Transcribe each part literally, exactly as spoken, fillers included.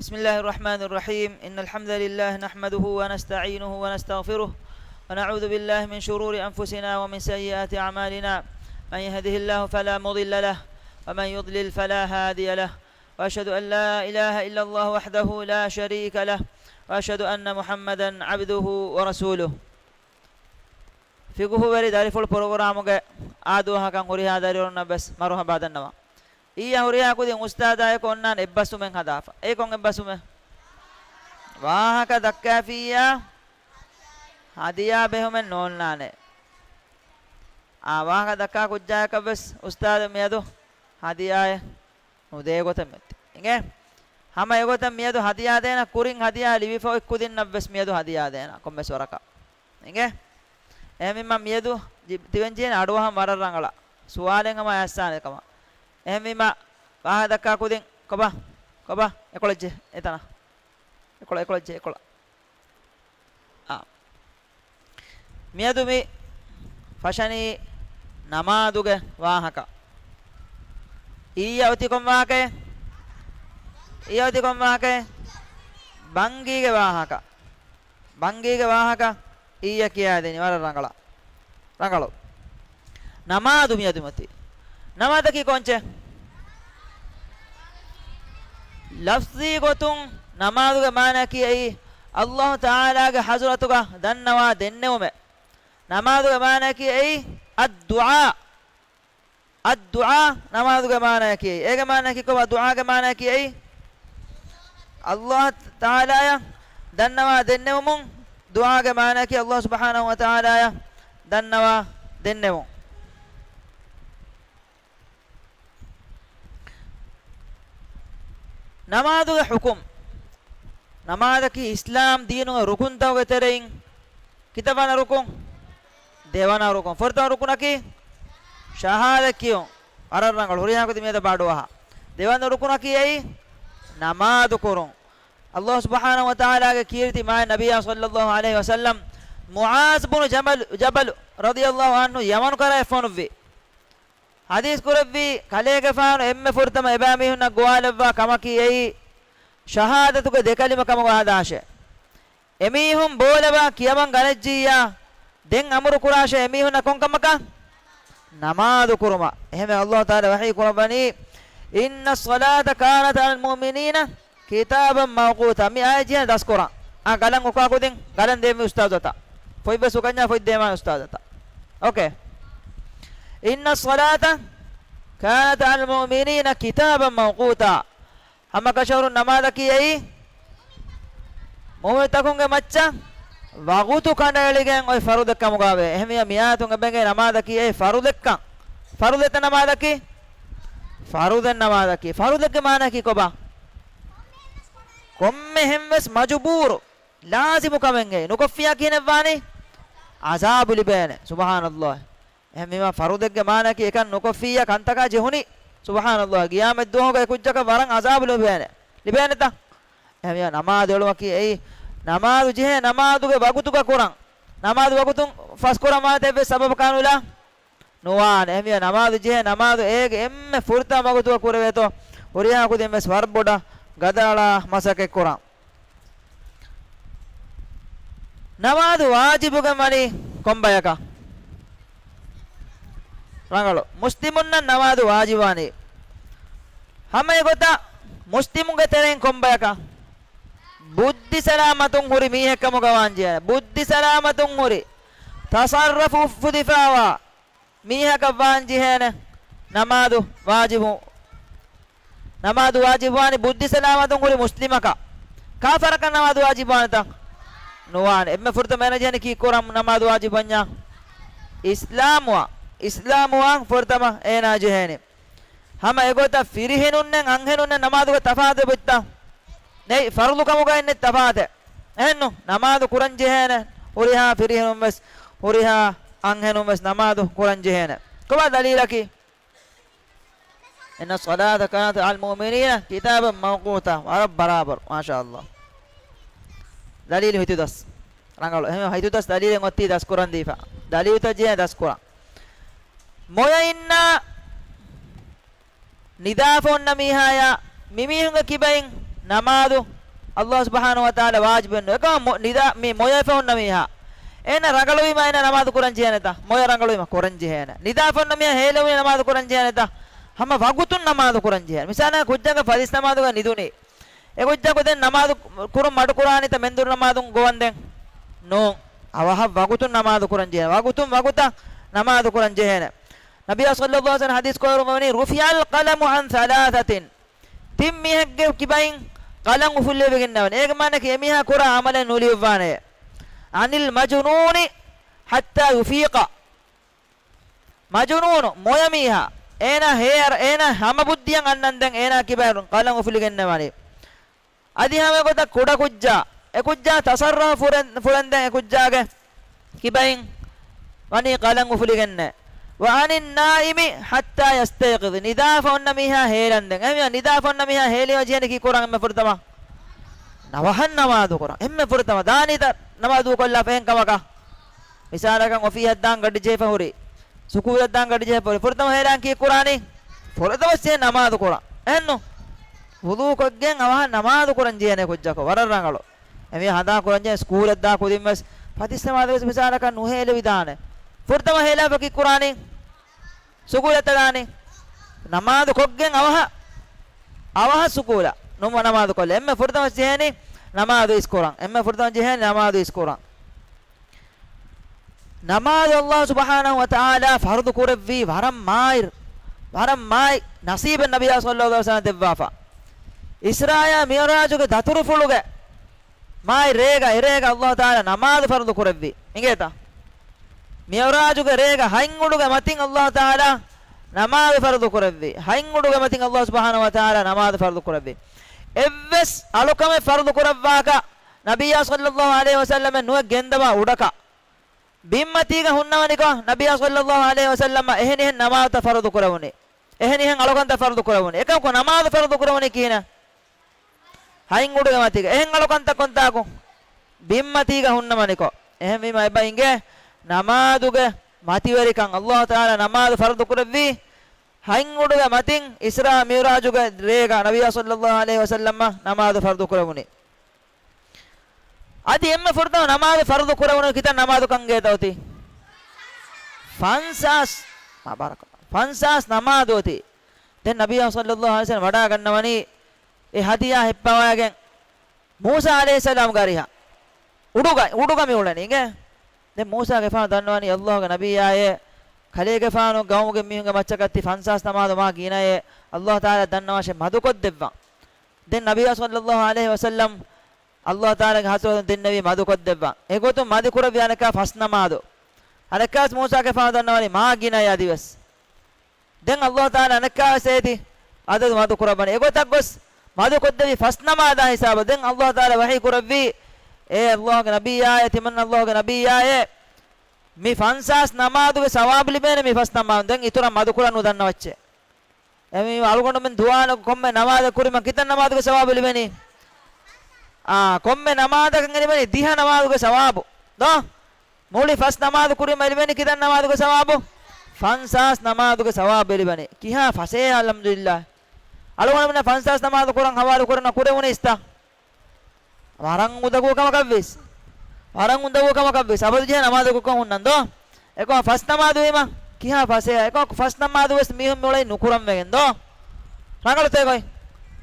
بسم الله الرحمن الرحيم. إن الحمد لله نحمده ونستعينه ونستغفره، ونعوذ بالله من شرور أنفسنا ومن سيئات أعمالنا. من يهده الله فلا مضل له، ومن يضلل فلا هادي له. وأشهد أن لا إله إلا الله وحده لا شريك له، وأشهد أن محمدا عبده ورسوله. ފިޤުހުވެރި ދަރިފުޅު ޕްރޮގްރާމުގެ އާދުވަހަކަށް ހުރިހާ ދަރިވަރުންނަށް ވެސް މަރުޙަބާ ދަންނަވަން. އިއްޔާ ހުރިހާ ކުދިން އުސްތާޛާއެކު އޮންނާނެ އެއްބަސްވުމެއް ހަދާފަ. އެ ކޮން އެއްބަސްވުމެއް؟ ވާހަކަ ދައްކާފިއްޔާ ހަދިޔާ ބެހުމެއް ނޯންނާނެ. އާ، ވާހަކަ ދައްކާ ކުއްޖާއަކަށް ވެސް އުސްތާޛު މިއަދު ހަދިޔާއެއް ނުދޭ ގޮތެއް މެއްތި. އިނގޭ؟ ހަމަ އެގޮތަށް މިއަދު ހަދިޔާ ދޭނަ، ކުރިން ހަދިޔާ ލިބިފަ އޮތް ކުދިންނަށް ވެސް މިއަދު ހަދިޔާ ދޭނަ ކޮންމެސް ވަރަކަށް. އިނގޭ؟ އެހެންވީމަ މިއަދު ޖި-، ތިބެން ޖެހޭނެ އަޑުއަހަން ވަރަށް ރަނގަޅަށް. ސުވާލެއް ހަމަ އައިސާނެ ކަމަށް. އެހެންވީމަ ވާހަކަ ދައްކާ ކުދިން ކޮބާ؟ ކޮބާ؟ އެކޮޅަށް ޖެ، އެތަނަށް. އެކޮޅަށް، އެކޮޅަށް ޖެ، އެކޮޅަށް. އާ. މިއަދު މި ފަށަނީ ނަމާދުގެ ވާހަކަ. އިއްޔަ އޮތި ކޮން ވާހަކައެއް؟ އިއްޔަ އޮތި ކޮން ވާހަކައެއް؟ ބަންގީގެ ވާހަކަ. ބަންގީގެ ވާހަކަ އިއްޔަ ކިޔާދިނީ ވަރަށް ރަނގަޅަށް. ރަނގަޅު. ނަމާދު މިއަދު މަތި. ނަމާދަކީ ކޮންޗެއް؟ ލަފްޒީ ގޮތުން ނަމާދުގެ މާނައަކީ އެއީ، އައްލާހު ތަޢާލާގެ ޙަޟްރަތުގަ ދަންނަވާ ދެންނެވުމެއް. ނަމާދުގެ މާނައަކީ އެއީ، އައްދުޢާ. އައްދުޢާ ނަމާދުގެ މާނައަކީ އެއީ. އޭގެ މާނައަކީ ކޮބާ؟ ދުޢާގެ މާނައަކީ އެއީ، އައްލާހު ތަޢާލާޔަށް ދަންނަވާ ދެންނެވުމުން. ދުޢާގެ މާނައަކީ އައްލާހު ސުބްޙާނަހު ވަ ތަޢާލާޔަށް ދަންނަވާ ދެންނެވުން. ނަމާދުގެ ޙުކުމް. ނަމާދަކީ އިސްލާމް ދީނުގެ ރުކުންތަކުގެ ތެރެއިން ކިތައްވަނަ ރުކުން؟ ދެވަނަ ރުކުން. ފުރަތަމަ ރުކުނަކީ ޝަހާދަތް ކިޔުން. ވަރަށް ރަނގަޅު. ހުރިހާ ކުދިން މިއަދަށް ބާޑުއަހާ. ދެވަނަ ރުކުނަކީ އެއީ ނަމާދު ކުރުން. އައްލާހު ސުބްޙާނަހު ވަ ތަޢާލާގެ ކީރިތި މާތް ނަބިއްޔާ ޞައްލައްލާހު ޢަލައިހި ވަސައްލަމް މުޢާޛު ބުނު ޖަބަލު، ޖަބަލު ރަޟިޔައްލާހު ޢަންހު ޔަމަނު ކަރަށް ފޮނުއްވި. ޙަދީޘް ކުރެއްވީ، ކަލޭގެފާނު އެންމެ ފުރަތަމަ އެބައިމީހުންނަށް ގޮވާލައްވާ ކަމަކީ އެއީ، ޝަހާދަތުގެ ދެކަލިމަ ކަމުގަ ހަދާށޭ. އެމީހުން ބޯލަބާ ކިޔަމަން ގަނެއްޖިއްޔާ، ދެން އަމުރު ކުރާށޭ އެމީހުންނަށް ކޮންކަމަކަށް؟ ނަމާދު ކުރުމަށް. އެހެންވެ، އައްލާހު ތަޢާލާ ވަޙީ ކުރައްވަނީ، إن الصلاة كانت على المؤمنين كتابا موقوتا. މި އާޔަތް ޖެހޭ ދަސްކުރަން. އާ، ގަލަން އުކާ ކުދިން، ގަލަން ދޭންވީ އުސްތާޛު އަތަށް. ފޮތްވެސް އުކަންޏާ ފޮތް ދޭމާ އުސްތާޛު އަތަށް. އޯކޭ. إن الصلاة كانت على المؤمنين كتابا موقوتا. ހަމަކަށަވަރުން ނަމާދަކީ އެއީ މުއުމިނުތަކުންގެ މައްޗަށް ވަގުތު ކަނޑައެޅިގެން އޮތް ފަރުޟެއް ކަމުގަވޭ. އެހެންވިޔަ މިއާޔަތުން އެބައިނގޭ ނަމާދަކީ އެއީ ފަރުޟެއްކަން. ފަރުޟެއްތަ ނަމާދަކީ؟ ފަރުޟެއް ނަމާދަކީ. ފަރުޟެއްގެ މާނައަކީ ކޮބާ؟ ކޮންމެހެންވެސް މަޖުބޫރު، ލާޒިމު ކަމެއްގައި ނުކޮށްފިޔާ ކިހިނެއްވާނީ؟ ޢަޒާބު ލިބޭނެ. ސުބްޙާނައްލާހް. އެހެންވީމަ ފަރުޟެއްގެ މާނައަކީ އެކަން ނުކޮށްފިއްޔާ ކަންތަކާ ޖެހުނީ. ސުބްޙާނައްލާހް. ގިޔާމަތްދުވަހުގައި ކުއްޖަކަށް ވަރަށް ޢަޒާބު ލިބޭނެ. ލިބޭނެތަ؟ އެހެންވިޔަ ނަމާދު އެޅުމަކީ އެއީ ނަމާދު ޖެހޭ ނަމާދުގެ ވަގުތުގަ ކުރަން. ނަމާދު ވަގުތުން ފަސްކުރަން ވާނެތަ އެއްވެސް ސަބަބަކާ ނުލާ؟ ނުވާނެ. އެހެންވިޔަ ނަމާދު ޖެހޭ ނަމާދު އޭގެ އެންމެ ފުރަތަމަ ވަގުތުގަ ކުރެވޭތޯ، ހުރިހާ ކުދިން ވެސް ވަރަށް ބޮޑަށް ގަދައަޅާ މަސައްކަތް ކުރަން. ނަމާދު ވާޖިބުގެ މަނީ ކޮންބަޔަކަށް؟ ރަނގަޅު. މުސްލިމުންނަށް ނަމާދު ވާޖިބުވާނީ. ހަމަ އެގޮތަށް މުސްލިމުންގެ ތެރެއިން ކޮންބަޔަކަށް؟ ބުއްދި ސަލާމަތުން ހުރި މީހެއްކަމުގަ ވާންޖެހޭ. ބުއްދި ސަލާމަތުން ހުރި، ތަޞައްރަފު އުފުދިފާވާ މީހަކަށް ވާން ޖެހޭނެ ނަމާދު ވާޖިބު، ނަމާދު ވާޖިބުވާނީ ބުއްދި ސަލާމަތުން ހުރި މުސްލިމަކަށް. ކާފަރަކަށް ނަމާދު ވާޖިބުވާނެތަ؟ ނުވާނެ. އެންމެ ފުރަތަމަ އޭނަ ޖެހޭނީ ކީއްކުރަން ނަމާދު ވާޖިބުވަންޏާ؟ އިސްލާމްވާން. އިސްލާމްވާން ފުރަތަމަ އޭނާ ޖެހޭނީ. ހަމަ އެގޮތަށް ފިރިހެނުންނެއް އަންހެނުންނެއް ނަމާދުގެ ތަފާތު އެބައޮތްތަ؟ ނެތް، ފަރުޟު ކަމުގައި ނެތް ތަފާތެއް. އެހެންނު، ނަމާދު ކުރަން ޖެހޭނެ. ހުރިހާ ފިރިހެނުން ވެސް، ހުރިހާ އަންހެނުން ވެސް ނަމާދު ކުރަން ޖެހޭނެ. ކޮބާ ދަލީލަކީ؟ إن الصلاة كانت على المؤمنين كتابا موقوتا. ވަރަށް ބަރާބަރު. މާޝާﷲ. ދަލީލު ހިތުދަސް. ރަނގަޅު. އެހެން ހިތުދަސް ދަލީލެއް އޮތީ ދަސްކުރަން ދީފަ. ދަލީލުތައް ޖެހޭ ދަސްކުރަން. މޮޔައިންނާ ނިދާފަ އޮންނަ މީހާޔާ މިމީހުންގެ ކިބައިން ނަމާދު އައްލާހު ސުބްޙާނަހު ވަތަޢާލާ ވާޖިބެއް ނުވޭ. އެކަމަ މޮ-، ނިދާ، މި މޮޔަވެފަ ހުންނަ މީހާ، އޭނަ ރަނގަޅުވީމަ އޭނަ ނަމާދު ކުރަން ޖެހޭނެތަ؟ މޮޔަ ރަނގަޅުވީމަ ކުރަން ޖެހޭނެ. ނިދާފަ ހުންނަ މީހާ ހޭލެވުމީ ނަމާދު ކުރަން ޖެހޭނެތަ؟ ހަމަ ވަގުތުން ނަމާދު ކުރަން ޖެހޭނެ. މިސާލަކަށް ކުއްޖަކަށް ފަތިސް ނަމާދުގަ ނިދުނީ. އެ ކުއްޖަކު ދެން ނަމާދު ކުރުން މަޑުކުރާނީތަ މެންދުރު ނަމާދުން ގޮވަންދެން؟ ނޫން. އަވަހަށް ވަގުތުން ނަމާދު ކުރަން ޖެހޭނެ. ވަގުތުން ވަގުތަށް ނަމާދު ކުރަން ޖެހޭނެ. ނަބިއްޔާ ޞައްލައްލާހު ޢަލައިހި ވަސައްލަމަ ޙަދީޘް ކުރައްވަނީ، "رفع القلم عن ثلاثة." ތިން މީހެއްގެ ކިބައިން ޤަލަމް އުފުއްލެވިގެންނެވަނީ. އޭގެ މާނައަކީ އެމީހާ ކުރާ ޢަމަލެއް ނުލިޔުއްވާނެޔޭ. "عن المجنون حتى يفيق." މަޖުނޫނު، މޮޔަ މީހާ، އޭނާ ހޭއަރ-، އޭނާ ހަމަ ބުއްދިއަށް އަންނަންދެން އޭނާ ކިބައިން ޤަލަމް އުފުލިގެންނެވަނީ. އަދި ހަމަ ގޮތަށް ކުޑަ ކުއްޖާ، އެ ކުއްޖާ ތަޞައްރަފު ފުރެން-، ފުޅެންދެން އެ ކުއްޖާގެ ކިބައިން ވަނީ ޤަލަމް އުފުލިގެންނެ. "وعن النائم حتى يستيقظ." ނިދާފަ އޮންނަ މީހާ ހޭލަންދެން. އެހެންވީމަ ނިދާފަ އޮންނަ މީހާ ހޭލި ވަޖިހަނި ކީ ކުރަން އެންމެ ފުރަތަމަ؟ ނަވަހަށް ނަމާދު ކުރަން. އެންމެ ފުރަތަމަ ދާނީތަ ނަމާދު ކޮށްލާފަ އެހެން ކަމަކަށް؟ މިސާލަކަށް އޮފީހަށް ދާން ގަޑި ޖެހިފަ ހުރި، ސުކޫލަށް ދާން ގަޑި ޖެހިފަ ހުރި. ފުރަތަމަ ހޭލާން ކީ ކުރާނީ؟ ފުރަތަމަ ސޭ ނަމާދު ކުރަން. އެހެންނު؟ ވުޟޫ ކޮށްގެން އަވަހަށް ނަމާދު ކުރަން ޖެހޭނެ ކުއްޖަކު. ވަރަށް ރަނގަޅު. އެމީ ހަނދާން ކުރަންޖެހޭ ސްކޫލަށް ދާ ކުދިން ވެސް ފަތިސް ނަމާދު ވެސް މިސާލަކަށް ނުހޭލެވިދާނެ. ފުރަތަމަ ހޭލާފަ ކީ ކުރާނީ؟ ސުކޫލަށް ތަޅާނީ؟ ނަމާދު ކޮށްގެން އަވަހަށް، އަވަހަށް ސުކޫލަށް ނުމަ ނަމާދު ކޮށްލަ. އެންމެ ފުރަތަމަ ޖެހޭނީ ނަމާދު އިސްކުރަން. އެންމެ ފުރަތަމަ ޖެހޭނީ ނަމާދު އިސްކުރަން. ނަމާދު އައްލާހު ސުބްޙާނަހު ވަތަޢާލާ ފަރުޟު ކުރެއްވީ ވަރަށް މާތް، ވަރަށް މާތް ނަސީބެއް ނަބިއްޔާ ޞައްލައްލާހު ޢަލައިހި ވަސައްލަމަ ދެއްވާފަ. އިސްރާއާ މިޢުރާޖުގެ ދަތުރުފުޅުގެ މާތް ރޭގަ، އެރޭގަ އައްލާހު ތަޢާލާ ނަމާދު ފަރުޟު ކުރެއްވި. އިނގޭތަ؟ މިޢުރާޖުގެ ރޭގަ ހަތްއުޑުގެ މަތިން އައްލާހު ތަޢާލާ ނަމާދު ފަރުޟު ކުރެއްވި. ހަތްއުޑުގެ މަތިން އައްލާހު ސުބްޙާނަހު ވަތަޢާލާ ނަމާދު ފަރުޟު ކުރެއްވި. އެއްވެސް އަޅުކަމެއް ފަރުޟު ކުރައްވާކަށް ނަބިއްޔާ ޞައްލައްލާހު ޢަލައިހި ވަސައްލަމަ ނުވެ ގެންދަވާ އުޑަކަށް ބިންމަތީގަ ހުންނަވަނިކޮށް، ނަބިއްޔާ ޞައްލައްލާހު ޢަލައިހި ވަސައްލަމަ އެހެނިހެން ނަމާދުތައް ފަރުޟު ކުރެވުނީ. އެހެނިހެން އަޅުކަންތައް ފަރުޟު ކުރެވުނީ. އެކަމަކު ނަމާދު ފަރުޟު ކުރެވުނީ ކިހިނެއް؟ ހަތްއުޑުގެ މަތީގަ. އެހެން އަޅުކަންތައް ކޮންތާކު؟ ބިންމަތީގަ ހުންނަވަނިކޮށް. އެހެންވީމަ އެބަ އިނގޭ ނަމާދުގެ މަތިވެރިކަން. އައްލާހު ތަޢާލާ ނަމާދު ފަރުޟު ކުރެއްވީ ހަތްއުޑުގެ މަތިން. އިސްރާ މިޢުރާޖުގެ ރޭގަ ނަބިއްޔާ ޞައްލައްލާހު ޢަލައިހި ވަސައްލަމަ ނަމާދު ފަރުޟު ކުރެވުނީ. އަދި އެންމެ ފުރަތަމަ ނަމާދު ފަރުޟު ކުރެވުނު ކިތައް ނަމާދު ކަންގޭތަ އޮތީ؟ ފަންސާސް. މާ ބާރަކަ. ފަންސާސް ނަމާދު އޮތީ. ދެން ނަބިއްޔާ ޞައްލައްލާހު ޢަލައިހި ވަސައްލަމަ ވަޑައިގަންނަވަނީ އެ ހަދިޔާ ހިއްޕަވައިގެން މޫސާ ޢަލައިހިއްސަލާމްގެ އަރިހަށް. އުޑުގަ، އުޑުގަ މި އުޅެނީ އިނގޭ. ދެން މޫސާގެފާނު ދަންނަވަނީ އައްލާހުގެ ނަބިއްޔާއޭ، ކަލޭގެފާނު ގައުމުގެ މީހުންގެ މައްޗަކަށް ތި ފަންސާސް ނަމާދު މާ ގިނައޭ، އައްލާހު ތަޢާލާ ދަންނަވާށޭ މަދުކޮށްދެއްވަން. ދެން ނަބިއްޔާ ޞައްލައްލާހު ޢަލައިހި ވަސައްލަމް އައްލާހު ތަޢާލާގެ ޙަޟްރަތުން ދެންނެވީ މަދުކޮށްދެއްވަން. އެގޮތުން މަދުކުރެއްވި އަނެއްކާ ފަސް ނަމާދު. އަނެއްކާވެސް މޫސާގެފާނު ދަންނަވަނީ މާ ގިނައޭ އަދިވެސް. ދެން އައްލާހު ތަޢާލާ އަނެއްކާވެސް އޭތި އަދަދު މަދު ކުރައްވަނީ. އެގޮތަށް ގޮސް މަދުކޮށްދެވި ފަސް ނަމާދާ ހިސާބަށް. ދެން އައްލާހު ތަޢާލާ ވަޙީ ކުރެއްވީ، އޭ އައްލާހުގެ ނަބިއްޔާއޭ، ތިމަންނަ އައްލާހުގެ ނަބިއްޔާއޭ، މި ފަންސާސް ނަމާދުގެ ސަވާބު ލިބޭނެ މި ފަސް ނަމާދު. ދެން އިތުރަށް މަދުކުރަން ނުދަންނަވައްޗޭ. އެމީ އަޅުގަނޑުމެން ދުޢާ ކޮންމެ ނަމާދެއް ކުރީމަ ކިތައް ނަމާދުގެ ސަވާބު ލިބެނީ؟ އާ، ކޮންމެ ނަމާދަކަށް ލިބެނީ ދިހަ ނަމާދުގެ ސަވާބު. ދޯ؟ މުޅި ފަސް ނަމާދު ކުރީމަ ލިބެނީ ކިތައް ނަމާދުގެ ސަވާބު؟ ފަންސާސް ނަމާދުގެ ސަވާބު ލިބެނީ. ކިހާ ފަސޭހަ، އަލްޙަމްދުލިއްލާހް. އަޅުގަނޑުމެންނަށް ފަންސާސް ނަމާދު ކުރަން ހަވާލު ކުރަން ކުރެވުނީސްތަ؟ ވަރަށް އުނދަގޫ ކަމަކަށްވެސް. ވަރަށް އުނދަގޫ ކަމަކަށްވެސް. އަބަދު ޖެހޭ ނަމާދު ކޮށް ހުންނަން ދޯ؟ އެކަމަ ފަސް ނަމާދު ވީމަ ކިހާ ފަސޭހަ. އެކަމަ ފަސް ނަމާދު ވެސް މީހުން މިއުޅެނީ ނުކުރަން ވެގެން ދޯ؟ ރަނގަޅުތޭ ގޮތް؟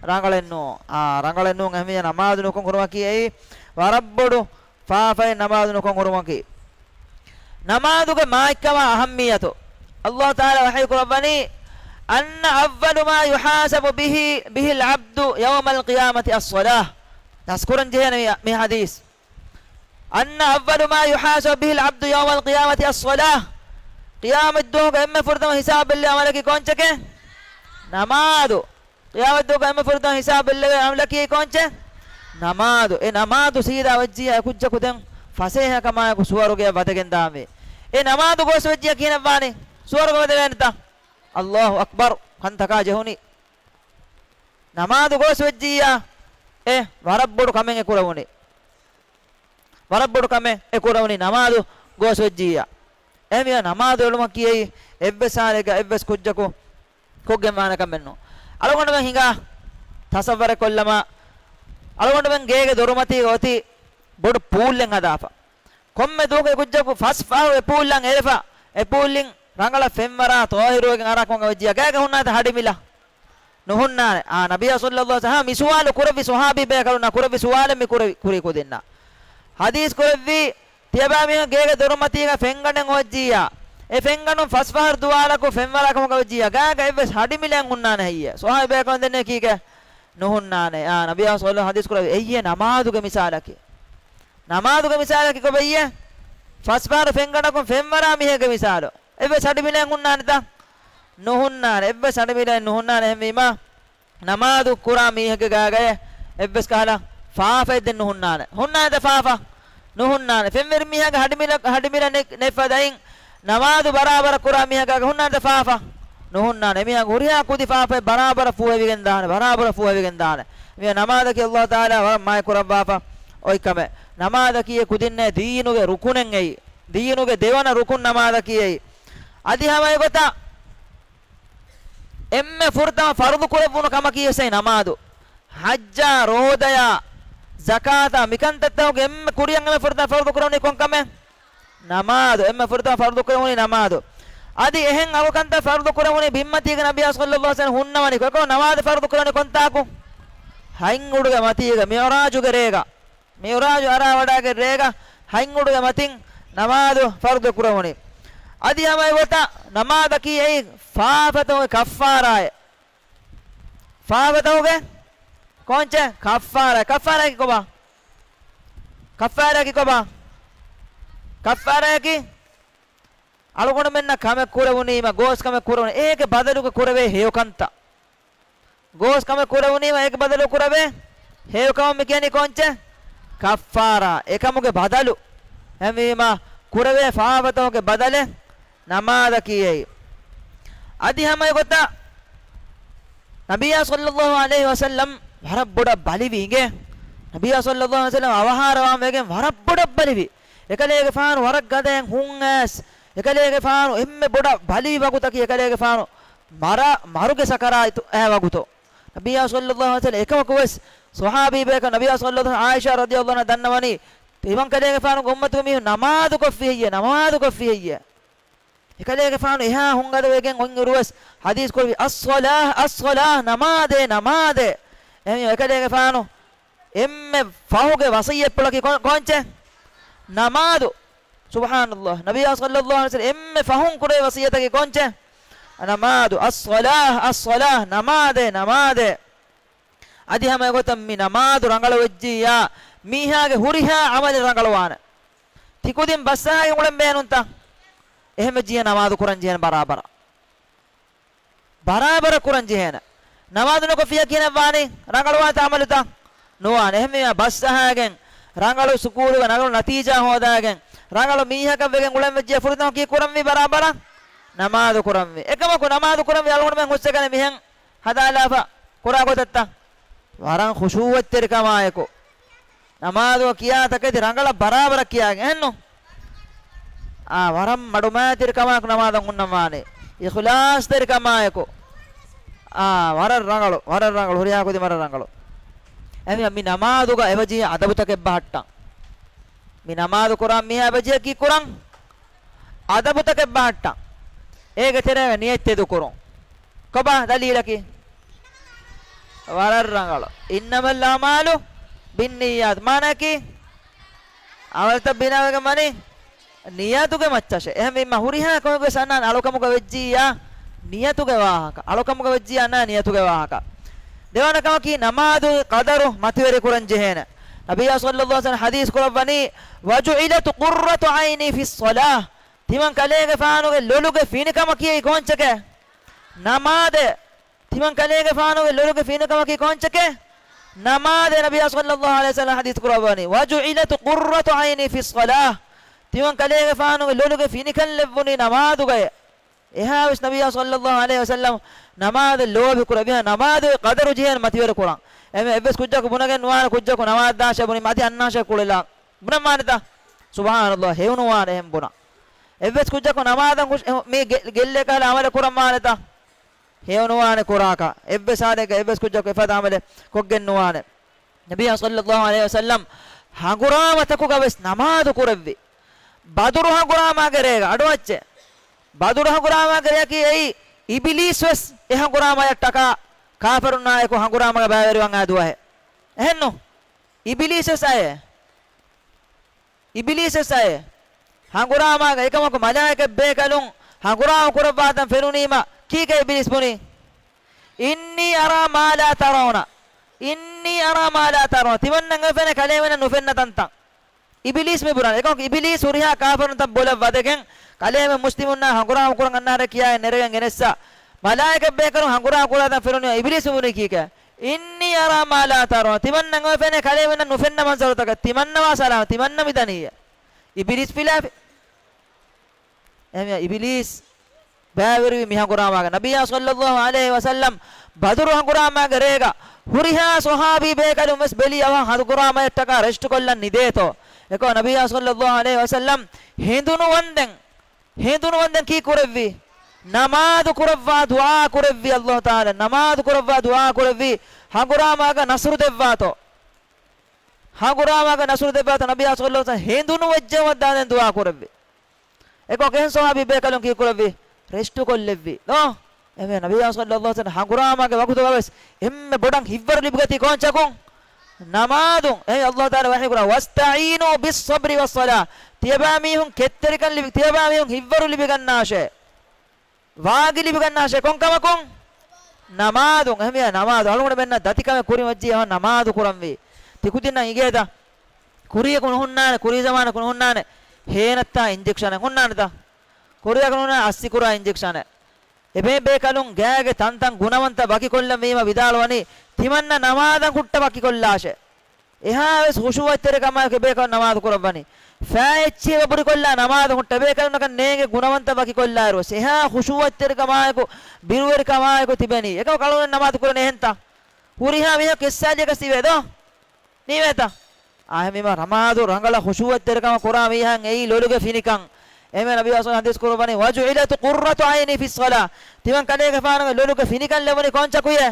ރަނގަޅެއްނޫ. އާ، ރަނގަޅެއްނޫ. އެހެންވެ ނަމާދު ނުކޮށް ހުރުމަކީ އެއީ ވަރަށް ބޮޑު ފާފައެއް ނަމާދު ނުކޮށް ހުރުމަކީ. ނަމާދުގެ މާތްކަމާ އަހައްމިއްޔަތު. އައްލާހު ތަޢާލާ ވަޙީ ކުރައްވަނީ، أن أول ما يحاسب به، به العبد يوم القيامة الصلاة. ނަސްކުރަން ޖެހޭނެ މި، މި ޙަދީޘް. أن أول ما يحاسب به العبد يوم القيامة الصلاة. ޤިޔާމަތްދުވަހުގެ އެންމެ ފުރަތަމަ ހިސާބު ބެއްލޭ ޢަމަލަކީ ކޮންޗެކޭ؟ ނަމާދު. ޤިޔާމަތްދުވަހުގެ އެންމެ ފުރަތަމަ ހިސާބު ބެއްލެވޭ ޢަމަލަކީ ކޮންޗެއް؟ ނަމާދު. އެ ނަމާދު ސީދާ ވެއްޖިއްޔާ އެ ކުއްޖަކު ދެން ފަސޭހަކަމާއެކު ސުވަރުގެއަށް ވަދެގެން ދާންވީ. އެ ނަމާދު ގޯސް ވެއްޖިއްޔާ ކިހިނެއްވާނީ؟ ސުވަރުގެ ވަދެވޭނެތަ؟ އައްލާހު އަކްބަރު. ކަންތަކާ ޖެހުނީ. ނަމާދު ގޯސް ވެއްޖިއްޔާ އެ ވަރަށް ބޮޑު ކަމެއް އެ ކުރެވުނީ. ވަރަށް ބޮޑު ކަމެއް އެ ކުރެވުނީ ނަމާދު ގޯސް ވެއްޖިއްޔާ. އެހެންވިއްޔާ ނަމާދު އެޅުމަކީ އެއީ އެއްވެސް ހާލެއްގަ އެއްވެސް ކުއްޖަކު ކޮށްގެން ވާނެ ކަމެއް ނޫން. އަޅުގަނޑުމެން ހިނގާ ތަޞައްވަރެއް ކޮށްލަމާ، އަޅުގަނޑުމެން ގޭގެ ދޮރުމަތީގަ އޮތީ ބޮޑު ޕޫލެއް ހަދާފަ. ކޮންމެ ދުވަހަކު އެ ކުއްޖަކު ފަސް ފަހަރު އެ ޕޫލްއަށް އެރެފަ، އެ ޕޫލްއިން ރަނގަޅަށް ފެންވަރާ ޠާހިރުވެގެން އަރާ ކޮން އެބަޖިޔާ؟ ގާގަ ހުންނާތަ ހަޑިމިލަ؟ ނުހުންނާނެ. އާ، ނަބިއްޔާ ޞައްލައްލާހު ޢަލައިހި ވަސައްލަމަ މި ސުވާލު ކުރެއްވި ޞަޙާބީ ބޭކަލުންނާ ކުރެއްވި ސުވާލެއް މި ކުރެވި، ކުރީ ކުދިންނާ. ޙަދީޘް ކުރެއްވީ، ތިޔަބައި މީހުން ގޭގެ ދޮރުމަތީގަ ފެންގަނޑެއް އޮވައްޖިއްޔާ، އެ ފެންގަނޑުން ފަސް ފަހަރު ދުވާލަކު ފެންވަރާ ކަމަކަށް ވެއްޖިއްޔާ، ގާގަ އެއްވެސް ހަޑިމިލެއް ހުންނާނެ ހެއްޔޭ؟ ޞަޙާބީ ބޭކަލުން ދެންނެވީ ކީކޭ؟ ނުހުންނާނެ. އާ، ނަބިއްޔާ ޞައްލައްލާހު ޢަލައިހި ވަސައްލަމަ ޙަދީޘް ކުރެއްވި އެއްޔެ ނަމާދުގެ މިސާލަކީ. ނަމާދުގެ މިސާލަކީ ކޮބައްޔޭ؟ ފަސް ފަހަރު ފެންގަނޑަކުން ފެންވަރާ މީހެއްގެ މިސާލު. އެއްވެސް ހަޑިމިލެއް ހުންނާނެތަ؟ ނުހުންނާނެ. އެއްވެސް ހަޑިމިލެއް ނުހުންނާނެ. އެހެންވީމާ، ނަމާދު ކުރާ މީހެއްގެ ގާގައޭ އެއްވެސް ކަހަލަ ފާފައެއް ދެން ނުހުންނާނެ. ހުންނާނެތަ ފާފަ؟ ނުހުންނާނެ. ފެންވެރި މީހާގެ ހަޑިމިލަ-، ހަޑިމިލަ ނެ-، ނެތްފަދައިން ނަމާދު ބަރާބަރަށް ކުރާ މީހާގެ ހުންނާނެތަ ފާފަ؟ ނުހުންނާނެ. އެމީހާގެ ހުރިހާ ކުދި ފާފައެއް ބަރާބަރަށް ފޫހެވިގެން ދާނެ، ބަރާބަރަށް ފޫހެވިގެން ދާނެ. މި ނަމާދަކީ ﷲ ތަޢާލާ ވަރަށް މާތް ކުރައްވާފަ އޮތް ކަމެއް. ނަމާދަކީ އެ ކުދިންނޭ ދީނުގެ ރުކުނެއް އެއީ. ދީނުގެ ދެވަނަ ރުކުން ނަމާދަކީ އެއީ. އަދި ހަމަ އެގޮތަށް އެންމެ ފުރަތަމަ ފަރުޟު ކުރެއްވުނު ކަމަކީ ވެސް ނަމާދު. ޙައްޖާ، ރޯދަޔާ، ޒަކާތާ، މިކަންތައްތަކުގެ އެންމެ ކުރިއަށް އެންމެ ފުރަތަމަ ފަރުޟު ކުރެވުނީ ކޮން ކަމެއް؟ ނަމާދު. އެންމެ ފުރަތަމަ ފަރުޟު ކުރެވުނީ ނަމާދު. އަދި އެހެން އަގު ކަންތައް ފަރުޟު ކުރެވުނީ ބިންމަތީގަ ނަބިއްޔާ ޞައްލައްލާހު ޢަލައިހި ވަސައްލަމަ ހުންނަވަނީ ކޮ-، އެކަމަކު ނަމާދު ފަރުޟު ކުރެވުނީ ކޮންތާކު؟ ހަތް އުޑުގެ މަތީގަ މިޢުރާޖުގެ ރޭގަ. މިޢުރާޖު އަރާވަޑައިގެން ރޭގަ ހަތް އުޑުގެ މަތިން ނަމާދު ފަރުޟު ކުރެވުނީ. އަދި ހަމަ އެގޮތަށް ނަމާދަކީ އެއީ ފާފަތަކުގެ ކައްފާރާއެއް. ފާފަތަކުގެ ކޯންޗެއް؟ ކައްފާރާ. ކައްފާރާއަކީ ކޮބާ؟ ކައްފާރާއަކީ ކޮބާ؟ ކައްފާރާއަކީ އަޅުގަނޑުމެންނަށް ކަމެއް ކުރެވުނީމަ، ގޯސް ކަމެއް ކުރެވުނީ، އޭގެ ބަދަލުގަ ކުރެވޭ ހެޔޮކަންތައް. ގޯސް ކަމެއް ކުރެވުނީމަ އޭގެ ބަދަލު ކުރެވޭ ހެޔޮކަމަށް މި ކިޔަނީ ކޯންޗެއް؟ ކައްފާރާ. އެކަމުގެ ބަދަލު. އެހެންވީމާ، ކުރެވޭ ފާފަތަކުގެ ބަދަލެއް ނަމާދަކީ އެއީ. އަދި ހަމަ އެގޮތަށް ނަބިއްޔާ ޞައްލައްލާހު ޢަލައިހި ވަސައްލަމް ވަރަށް ބޮޑަށް ބަލިވި އިނގޭ. ނަބިއްޔާ ޞައްލައްލާހު ޢަލައިހި ވަސައްލަމް އަވަހާރަވާން ވެގެން ވަރަށް ބޮޑަށް ބަލިވި. އެކަލޭގެފާނު ވަރަށް ގަދައިން ހުން އައިސް، އެކަލޭގެފާނު އެންމެ ބޮޑަށް ބަލިވި ވަގުތަކީ އެކަލޭގެފާނު މަރ-، މަރުގެ ސަކަރާތު އައި ވަގުތު. ނަބިއްޔާ ޞައްލައްލާހު ޢަލައިހި ވަސައްލަމް އެކަމަކު ވެސް ޞަޙާބީ ބޭކަލު ނަބިއްޔާ ޞައްލައްލާހު ޢާއިޝާ ރަޟިޔައްލާހު ޢަންހާ ދަންނަވަނީ، ތިމަން ކަލޭގެފާނުގެ އުއްމަތުގެ މީހުން ނަމާދު ކޮށްފި ހެއްޔޭ؟ ނަމާދު ކޮށްފި ހެއްޔޭ؟ އެކަލޭގެފާނު އެހާ ހުންގަދަވެގެން އޮތްއިރުވެސް ޙަދީޘް ކުރެއްވި، "އައްޞަލާ، އައްޞަލާ، ނަމާދޭ، ނަމާދޭ." އެހެން އެކަލޭގެފާނު އެންމެ ފަހުގެ ވަޞިއްޔަތްޕުޅަކީ ކޮ-، ކޯންޗެއް؟ ނަމާދު. ސުބްޙާނައްލާހް. ނަބިއްޔާ ޞައްލައްލާހު ޢަލައިހި ވަސައްލަމް އެންމެ ފަހުން ކުރެވި ވަޞިއްޔަތަކީ ކޯންޗެއް؟ ނަމާދު. އައްޞަލާ، އައްޞަލާ، ނަމާދޭ، ނަމާދޭ. އަދި ހަމަ އެގޮތަށް މި ނަމާދު ރަނގަޅު ވެއްޖިއްޔާ، މީހާގެ ހުރިހާ ޢަމަލެއް ރަނގަޅުވާނެ. ތިކުދިން ބަސްއަހައިގެން އުޅެން ބޭނުންތަ؟ އެހެން ވެއްޖިއްޔާ ނަމާދު ކުރަން ޖެހޭނެ ބަރާބަރަށް. ބަރާބަރަށް ކުރަން ޖެހޭނެ. ނަމާދު ނުކޮށްފިއްޔާ ކިހިނެއް ވާނީ؟ ރަނގަޅުވާތަ ޢަމަލުތައް؟ ނުވާނެ. އެހެންވީމާ ބަސް އަހައިގެން، ރަނގަޅު ސުކޫލުގަ ރަނގަޅު ނަތީޖާ ހޯދާގެން، ރަނގަޅު މީހަކަށް ވެގެން އުޅެން ވެއްޖެ ފުރަތަމަ ކީއް ކުރަންވީ؟ ބަރާބަރަށް ނަމާދު ކުރަންވީ. އެކަމަކު ނަމާދު ކުރަންވީ އަޅުގަނޑުމެން ހުސްއެކަނި މިހެން ހަދާލާފަ ކުރާ ގޮތަށްތަ؟ ވަރަށް ޚުޝޫޢަތްތެރިކަމާއެކު. ނަމާދު ކިޔާ ތަކެތި ރަނގަޅަށް ބަރާބަރަށް ކިޔާގެން އެހެންނު؟ އާ، ވަރަށް މަޑުމައިތިރިކަމާއެކު ނަމާދަށް ހުންނަން ވާނެ. އިޚްލާޞްތެރިކަމާއެކު. އާ، ވަރަށް ރަނގަޅު، ވަރަށް ރަނގަޅު، ހުރިހާ ކުދިން ވަރަށް ރަނގަޅު. އެހެންވީމާ މި ނަމާދުގަ އެބަޖެހޭ އަދަބުތަކެއް ބަހައްޓަން. މި ނަމާދު ކުރާ މީހާ އެބަޖެހޭ ކީއް ކުރަން؟ އަދަބުތަކެއް ބަހައްޓަން. އޭގެ ތެރޭގަ ނިޔަތް ތެދުކުރުން. ކޮބާ ދަލީލަކީ؟ ވަރަށް ރަނގަޅު. إنما الأعمال بالنيات. މާނައަކީ؟ ޢަމަލުތައް ބިނާވެގެން ވަނީ ނިޔަތުގެ މައްޗަށޭ. އެހެންވީމަ ހުރިހާ ކަމެއްވެސް އަންނާނެ އަޅުކަމުގަ ވެއްޖިއްޔާ ނިޔަތުގެ ވާހަކަ. އަޅުކަމުގަ ވެއްޖިއްޔާ އަންނާނެ ނިޔަތުގެ ވާހަކަ. ދެވަނަ ކަމަކީ ނަމާދުގެ ޤަދަރު މަތިވެރި ކުރަން ޖެހޭނެ. ނަބިއްޔާ ޞައްލައްލާހު ޢަލައިހި ވަސައްލަމަ ޙަދީޘް ކުރައްވަނީ، "وجعلت قرة عيني في الصلاة." ތިމަން ކަލޭގެފާނުގެ ލޮލުގެ ފިނިކަމަކީ ކޯންޗެކޭ؟ ނަމާދޭ. ތިމަން ކަލޭގެފާނުގެ ލޮލުގެ ފިނިކަމަކީ ކޯންޗެކޭ؟ ނަމާދޭ. ނަބިއްޔާ ޞައްލައްލާހު ޢަލައިހި ވަސައްލަމަ ޙަދީޘް ކުރައްވަނީ، "وجعلت قرة عيني في الصلاة." ތިމަން ކަލޭގެފާނުގެ ލޮލުގެ ފިނިކަން ލެއްވުނީ ނަމާދުގައޭ. އެހާވެސް ނަބިއްޔާ ޞައްލައްލާހު ޢަލައިހި ވަސައްލަމަ ނަމާދަށް ލޯބި ކުރެއްވިހާ ނަމާދުގެ ޤަދަރު ޖެހޭނެ މަތިވެރި ކުރަން. އެމެ އެއްވެސް ކުއްޖަކު ބުނެގެން ނުވާނެ ކުއްޖަކު ނަމާދު ދާށޭ ބުނީމަ އަދި އަންނާށޭ ކުޅެލާ. ބުނަން ވާނެތަ؟ ސުބްޙާނައްލާހް، ހެޔޮނުވާނެ އެހެން ބުނަން. އެއްވެސް ކުއްޖަކު ނަމާދަށް ހުށް-، މި ގެ-، ގެއްލޭ ކަހަލަ ޢަމަލެއް ކުރަން ވާނެތަ؟ ހެޔޮނުވާނެ ކުރާކަށް. އެއްވެސް ހާލެއްގަ އެއްވެސް ކުއްޖަކު އެފަދަ ޢަމަލެއް ކޮށްގެން ނުވާނެ. ނަބިއްޔާ ޞައްލައްލާހު ޢަލައިހި ވަސައްލަމް ހަނގުރާމަތަކުގަ ވެސް ނަމާދު ކުރެއްވި. ބަދުރު ހަނގުރާމާގެ ރޭގަ އަޑުއައްޗެއް. ބަދުރު ހަނގުރާމާގެ ރެޔަކީ އެއީ އިބިލީސް ވެސް އެ ހަނގުރާމަޔަށްޓަކާ ކާފަރުންނާއެކު ހަނގުރާމަގަ ބައިވެރިވާން އާ ދުވަހެއް. އެހެންނު؟ އިބިލީސް ވެސް އައޭ. އިބިލީސް ވެސް އައޭ. ހަނގުރާމާގަ އެކަމަކު މަލާއިކަތް ބޭކަލުން ހަނގުރާމަ ކުރައްވާތަން ފެނުނީމަ ކީކޭ އިބިލީސް ބުނީ؟ "إني أرى ما لا ترون. إني أرى ما لا ترون." ތިމަންނަން އެ ފެނޭ ކަލޭމެންނަށް ނުފެންނަ ތަންތަން. އިބިލީސް މި ބުނާނެ. އެކަމަކު އިބިލީސް ހުރިހާ ކާފަރުންތައް ބޮލަށް ވަދެގެން ކަލޭމެން މުސްލިމުންނާ ހަނގުރާމަ ކުރަން އަންނާރޭ ކިޔާއި ނެރެގެން ގެނެއްސާ. މަލާއިކަތް ބޭކަލުން ހަނގުރާމަ ކުރާތަން ފެނުނީ އިބިލީސް ބުނީ ކީކޭ؟ "إني أرى ما لا ترون." ތިމަންނަން އެ ފެނޭ ކަލޭމެންނަށް ނުފެންނަ މަންޒަރުތަކެއް. ތިމަންނަވާ ސަލާމަ، ތިމަންނަ މިދަނީއޭ. އިބިލީސް ފިލާފި. އެހެންވެ އިބިލީސް ބައިވެރިވި މި ހަނގުރާމާގަ. ނަބިއްޔާ ޞައްލައްލާހު ޢަލައިހި ވަސައްލަމް ބަދުރު ހަނގުރާމާގެ ރޭގަ ހުރިހާ ޞަޙާބީ ބޭކަލުން ވެސް ބެލީ އަވަހަށް ހަނގުރާމަޔަށްޓަކާ ރެސްޓު ކޮށްލަން ނިދޭތޯ. އެކަމަކު ނަބިއްޔާ ޞައްލައްލާހު ޢަލައިހި ވަސައްލަމް ހެނދުނުވަންދެން، ހެނދުނުވަންދެން ކީ ކުރެއްވީ؟ ނަމާދު ކުރައްވާ ދުޢާ ކުރެއްވީ ﷲ ތަޢާލާ. ނަމާދު ކުރައްވާ ދުޢާ ކުރެއްވީ ހަނގުރާމާގަ ނަޞްރު ދެއްވާތޯ. ހަނގުރާމާގަ ނަޞްރު ދެއްވާތޯ. ނަބިއްޔާ ޞައްލައްލާހު ޢަލައިހި ވަސައްލަމް ހެނދުނު ވެއްޖެ ވައްދާދެން ދުޢާ ކުރެއްވި. އެކަމަކު އެހެން ޞަޙާބީ ބޭކަލުން ކީ ކުރެއްވި؟ ރެސްޓު ކޮށްލެއްވި. ނޯ؟ އެހެންވެ ނަބިއްޔާ ޞައްލައްލާހު ޢަލައިހި ވަސައްލަމް ހަނގުރާމާގެ ވަގުތުގަ ވެސް އެންމެ ބޮޑަށް ހިތްވަރު ލިބިގަތީ ކޯންޗަކުން؟ ނަމާދުން. އެހެން ﷲ ތަޢާލާ ވަޙީ ކުރާ، "واستعينوا بالصبر والصلاة." ތިޔަބައިމީހުން ކެތްތެރިކަން ލިބި، ތިޔަބައިމީހުން ހިތްވަރު ލިބިގަންނާށޭ. ވާގި ލިބިގަންނާށޭ ކޮންކަމަކުން؟ ނަމާދުން. އެހެންވިޔާ ނަމާދު. އަޅުގަނޑުމެންނަށް ދަތިކަމެއް ކުރިމައްޗި އެހާ ނަމާދު ކުރަންވީ. ތިކުދިންނަށް އިނގޭތަ؟ ކުރިޔަކު ނުހުންނާނެ، ކުރީ ޒަމާނަކު ނުހުންނާނެ. ހޭނައްތާ އިންޖެކްޝަނެއް ހުންނާނެތަ؟ ކުރިޔަކު ނުހުންނާނެ އައްސި ކުރާ އިންޖެކްޝަނެއް. އެބޭ ބޭކަލުން ގާގެ ތަންތަން ގުނަވަންތަ ވަކިކޮށްލަން ވީމަ ވިދާޅުވަނީ، ތިމަންނަ ނަމާދަށް ހުއްޓަ ވަކިކޮށްލާށޭ. އެހާވެސް ޚުޝޫޢަތްތެރިކަމާއެކު ބޭކަލުން ނަމާދު ކުރައްވަނީ. ފައި އެއްޗިހި އެބަ ބުރިކޮށްލާ ނަމާދަށް ހުއްޓަ ބޭކަލުންނަކަށް ނޭނގެ ގުނަވަންތަ ވަކިކޮށްލާއިރުވެސް. އެހާ ޚުޝޫޢަތްތެރިކަމާއެކު، ބިރުވެރިކަމާއެކު ތިބެނީ. އެކަމަކު އަޅުގަނޑު ނަމާދު ކުރަނީ އެހެންތަ؟ ހުރިހާ މީހަކު ކެއްސާލިޔަކަސް ތިބޭ ދޯ؟ ނީވޭތަ؟ އާ، އެހެންވީމަ ނަމާދު ރަނގަޅަށް ޚުޝޫޢަތްތެރިކަމަށް ކުރާ މީހާ އެއީ ލޮލުގެ ފިނިކަން. އެހެންވެ ނަބިއްޔާ ޞައްލައްލާހު ޢަލައިހި ވަސައްލަމް ޙަދީޘް ކުރައްވަނީ، "وجعلت قرة عيني في الصلاة." ތިމަން ކަލޭގެފާނުގެ ލޮލުގެ ފިނިކަން ލެވުނީ ކޯންޗަކުޔޭ؟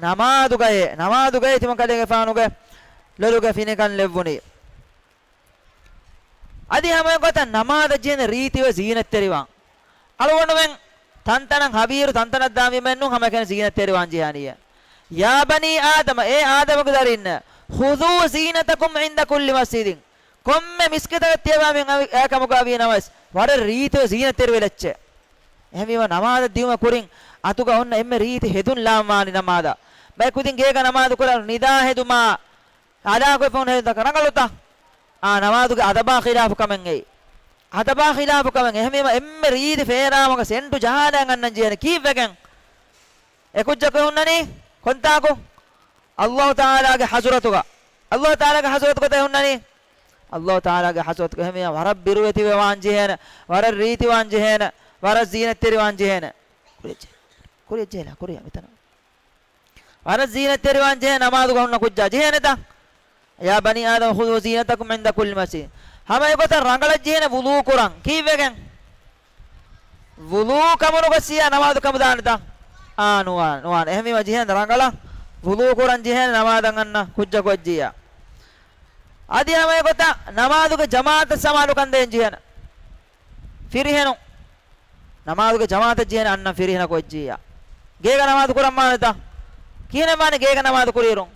ނަމާދުގައޭ. ނަމާދުގައޭ ތިމަން ކަލޭގެފާނުގެ ލޮލުގެ ފިނިކަން ލެއްވުނީ. އަދި ހަމައެގޮތަށް ނަމާދަށް ޖެހޭނެ ރީތިވެސް ޒީނަތްތެރިވާން. އަޅުގަނޑުމެން ތަންތަނަށް ހަވީރު ތަންތަނަށް ދާންވީމައެއްނޫން ހަމައެކަނި ޒީނަތްތެރިވާން ޖެހާނީއޭ. "يا بني آدم" އޭ އާދަމުގެ ދަރިންނޭ، "خذوا زينتكم عند كل مسجد." ކޮންމެ މިސްކިތަކަށް ތިޔަބައިމީހުން އަވި، އެކަމަކު އަވީނަމަވެސް، ވަރަށް ރީތިވެ ޒީނަތްތެރިވެލައްޗޭ. އެހެންވީމަ ނަމާދަށް ދިޔުމަ ކުރިން އަތުގަ އޮންނަ އެންމެ ރީތި ހެދުން ލާންވާނީ ނަމާދަށް. ބައެއް ކުދިން ގޭގަ ނަމާދު ކުރާ ނިދާ ހެދުމާ އަލާކޮށްފަ ހުންނަ ހެދުންތަކަށް ރަނގަޅުތަ؟ އާ، ނަމާދުގެ އަދަބާ ޚިލާފު ކަމެއް އެއީ. އަދަބާ ޚިލާފު ކަމެއް. އެހެންވީމަ އެންމެ ރީތި ފޭރާމަގަ ސެންޓު ޖަހާލަން އަންނަން ޖެހޭނެ. ކީއްވެގެން؟ އެކުއްޖަކު ހުންނަނީ ކޮންތާކު؟ ﷲ ތަޢާލާގެ ޙަޟްރަތުގަ. ﷲ ތަޢާލާގެ ޙަޟްރަތުގަ ތެ ހުންނަނީ؟ ﷲ ތަޢާލާގެ ޙަޟްރަތުގަ. އެހެންވީމަ ވަރަށް ބިރުވެތިވެވާން ޖެހޭނެ، ވަރަށް ރީތިވާން ޖެހޭނެ، ވަރަށް ޒީނަތްތެރިވާން ޖެހޭނެ. ކުރިއަށްޖެ-، ކުރިއަށްޖެހޭނެ، ކުރިއަށް މިތަނަށް. ވަރަށް ޒީނަތްތެރިވާން ޖެހޭ ނަމާދުގަ ހުންނަ ކުއްޖާ ޖެހޭނެތަ؟ "يا بني آدم خذوا زينتكم عند كل مسجد." ހަމަ އެގޮތަށް ރަނގަޅަށް ޖެހޭނެ ވުޟޫ ކުރަން. ކީއްވެގެން؟ ވުޟޫ ކަމުނުގޮސްސިޔާ ނަމާދު ކަމުދާނެތަ؟ އާ، ނުވާނެ، ނުވާނެ. އެހެންވީމަ ޖެހޭނެ ރަނގަޅަށް ވުޟޫ ކުރަން ޖެހޭނެ ނަމާދަށް އަންނަ ކުއްޖަކު އޮތްޖިއްޔާ. އަދި ހަމަ އެގޮތަށް ނަމާދުގެ ޖަމާޢަތަށް ސަމާލުކަން ދޭން ޖެހޭނެ. ފިރިހެނުން. ނަމާދުގެ ޖަމާޢަތަށް ޖެހޭނެ އަންނަ ފިރިހެނަކު އޮތްޖިއްޔާ. ގޭގަ ނަމާދު ކުރަން ވާނެތަ؟ ކިހިނެއް ވާނެ ގޭގަ ނަމާދު ކުރިއިރުން؟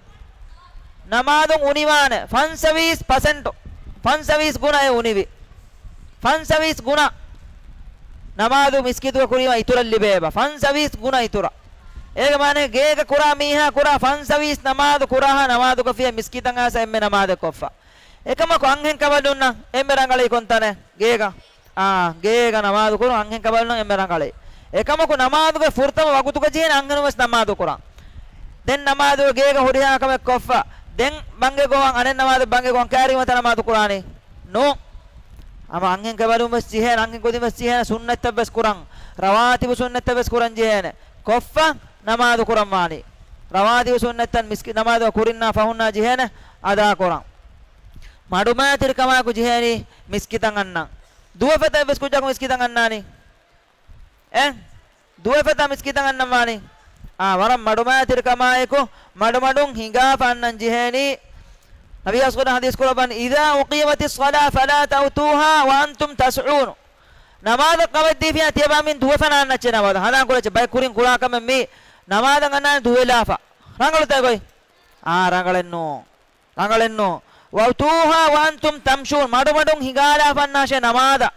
ނަމާދުން އުނިވާނެ ފަންސަވީސް ޕަސެންޓު، ފަންސަވީސް ގުނަ އެ އުނިވި. ފަންސަވީސް ގުނަ ނަމާދު މިސްކިތުގަ ކުރީމަ އިތުރަށް ލިބޭބަ. ފަންސަވީސް ގުނަ އިތުރަށް. އޭގެ މާނަ ގޭގަ ކުރާ މީހާ ކުރާ ފަންސަވީސް ނަމާދު ކުރާހާ ނަމާދުގަ ފިޔަ މިސްކިތަށް އައިސް އެންމެ ނަމާދެއް ކޮށްފަ. އެކަމަކު އަންހެން ކަނބަލުންނަށް އެންމެ ރަނގަޅީ ކޮންތަނެއް؟ ގޭގަ. އާ، ގޭގަ ނަމާދު ކުރުން އަންހެން ކަނބަލުންނަށް އެންމެ ރަނގަޅޭ. އެކަމަކު ނަމާދުގެ ފުރަތަމަ ވަގުތުގަ ޖެހޭނެ އަންހެނުން ވެސް ނަމާދު ކުރަން. ދެން ނަމާދުގަ ގޭގަ ހުރިހާ ކަމެއް ކޮށްފަ، ދެން ބަންގެ ގޮވަން، އަނެއް ނަމާދެއް ބަންގެ ގޮވަން ކައިރީމަތަ ނަމާދު ކުރާނީ؟ ނޫން. ހަމަ އަންހެން ކަނބަލުން ވެސް ޖެހޭނެ، އަންހެން ކުދިން ވެސް ޖެހޭނެ، ސުންނަތްތައް ވެސް ކުރަން، ރަވާތިބު ސުންނަތްތައް ވެސް ކުރަން ޖެހޭނެ. ކޮށްފަ ނަމާދު ކުރަން ވާނީ. ރަވާތިބު ސުންނަތްތައް މިސްކި-، ނަމާދު ކުރިންނާ ފަހުންނާ ޖެހޭނެ އަދާ ކުރަން. މަޑުމައިތިރިކަމާއެކު ޖެހޭނީ މިސްކިތަށް އަންނަން. ދުވެފަތަށް ވެސް ކުއްޖަކު މިސްކިތަށް އަންނާނީ. އެ؟ ދުވެފަތަށް މިސްކިތަށް އަންނަން ވާނީ. އާ، ވަރަށް މަޑުމައިތިރިކަމާއެކު، މަޑުމަޑުން ހިނގާފަ އަންނަން ޖެހޭނީ. ނަބިއްޔާ ޞައްލަﷲ ޙަދީޘް ކުރައްވަނީ، "إذا أقيمت الصلاة فلا تأتوها وأنتم تسعون." ނަމާދަށް ކަމެއް ދީފިޔާ ތިޔަބާމީން ދުވެފަ ނާންނައްޗޭ ނަމާދަށް. ހަނދާން ކުރައްޗޭ ބައެއް ކުރިން ކުރާ ކަމެއް މީ ނަމާދަށް އަންނާނެ ދުވެލާފަ. ރަނގަޅުތަ ގޮތް؟ އާ، ރަނގަޅެއްނޫ. ރަނގަޅެއްނޫ. "وأتوها وأنتم تمشون." މަޑުމަޑުން ހިނގާލާފަ އަންނާށޭ ނަމާދަށް.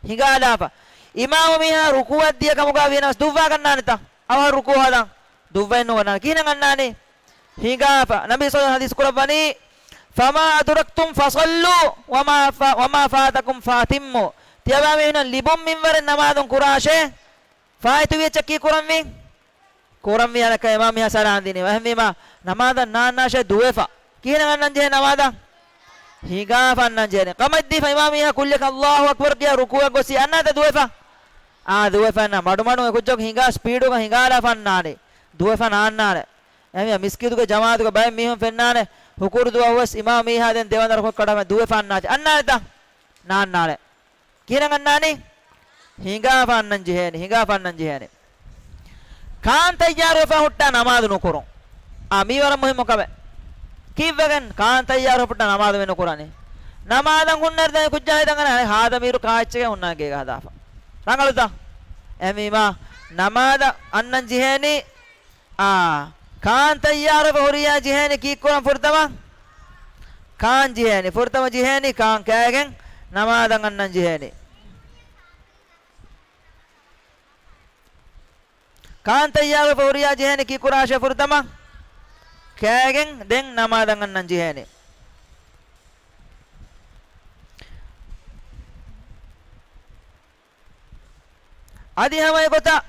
ހިނގާލާފަ. އިމާމު މީހާ ރުކޫއަށް ދިޔަ ކަމުގަ ވީނަމަސް ދުއްވާގަންނާނެތަ؟ އަވަހަށް ރުކޫ ހަދަން. ދުއްވައެއްނުގަންނާނެ. ކިހިނެއް އަންނާނީ؟ ހިނގާފަ. ނަބީ ޞައްލަﷲ ޙަދީޘް ކުރައްވަނީ، "فما أدركتم فصلوا وما ف-، وما فاتكم فأتموا." ތިޔަބާމީހުންނަށް ލިބުން މިންވަރެއް ނަމާދުން ކުރާށޭ. ފާއިތުވި އެއްޗަކީ ކުރަންވީ؟ ކުރަންވީ އަނެއްކާ އިމާމް މީހާ ސަލާން ދިނީމަ. އެހެންވީމާ، ނަމާދަށް ނާންނާށޭ ދުވެފަ. ކިހިނެއް އަންނަން ޖެހޭ ނަމާދަށް؟ ހިނގާފަ އަންނަން ޖެހޭނެ. ކަމަށްދީފަ އިމާމް މީހާ ކުއްލިއަކަށް އައްލާހު އަކްބަރު ކިޔާ ރުކޫއަށް ގޮސް އަންނާތަ ދުވެފަ؟ އާ، ދުވެފަ އަންނާ. މަޑުމަޑުން އެ ކުއްޖަކު ހިނގާ ސްޕީޑުގަ ހިނގާލާފަ އަންނާނީ. ދުވެފަ ނާންނާނެ. އެހެންވީމާ، މިސްކިތުގެ ޖަމާޢަތުގަ ބައެއް މީހުން ފެންނާނެ، ހުކުރު ދުވަހުވެސް އިމާމް މީހާ ދެން ދެވަނަ ރަކުޢަތް ކަނޑާފަ ދުވެފަ އަންނާތަ؟ އަންނާނެތަ؟ ނާންނާނެ. ކިހިނެއް އަންނާނީ؟ ހިނގާފަ އަންނަން ޖެހޭނެ، ހިނގާފަ އަންނަން ޖެހޭނެ. ކާން ތައްޔާރުވެފަ ހުއްޓާ ނަމާދު ނުކުރުން. އާ، މީ ވަރަށް މުހިއްމު ކަމެއް. ކީއްވެގެން ކާން ތައްޔާރުވެފަ ހުއްޓާ ނަމާދު މި ނުކުރަނީ؟ ނަމާދަށް ހުންނައިރު ދެން ކުއްޖާ ހިތަށް އަންނަނީ ހާދަ މީރު ކާއެއްޗެއް ހުންނާ ގޭގަ ހަދާފަ. ރަނގަޅުތަ؟ އެހެންވީމާ، ނަމާދަށް އަންނަން ޖެހޭނީ. އާ، ކާން ތައްޔާރުވެފަ ހުރިޔާ ޖެހޭނީ ކީއްކުރަން ފުރަތަމަ؟ ކާން ޖެހޭނީ. ފުރަތަމަ ޖެހޭނީ ކާން ކާގެން ނަމާދަށް އަންނަން ޖެހޭނީ. ކާން ތައްޔާރުވެފަ ހުރިޔާ ޖެހޭނީ ކީއްކުރާށޭ ފުރަތަމަ؟ ކާގެން ދެން ނަމާދަށް އަންނަން ޖެހޭނީ. އަދި ހަމައެގޮތަށް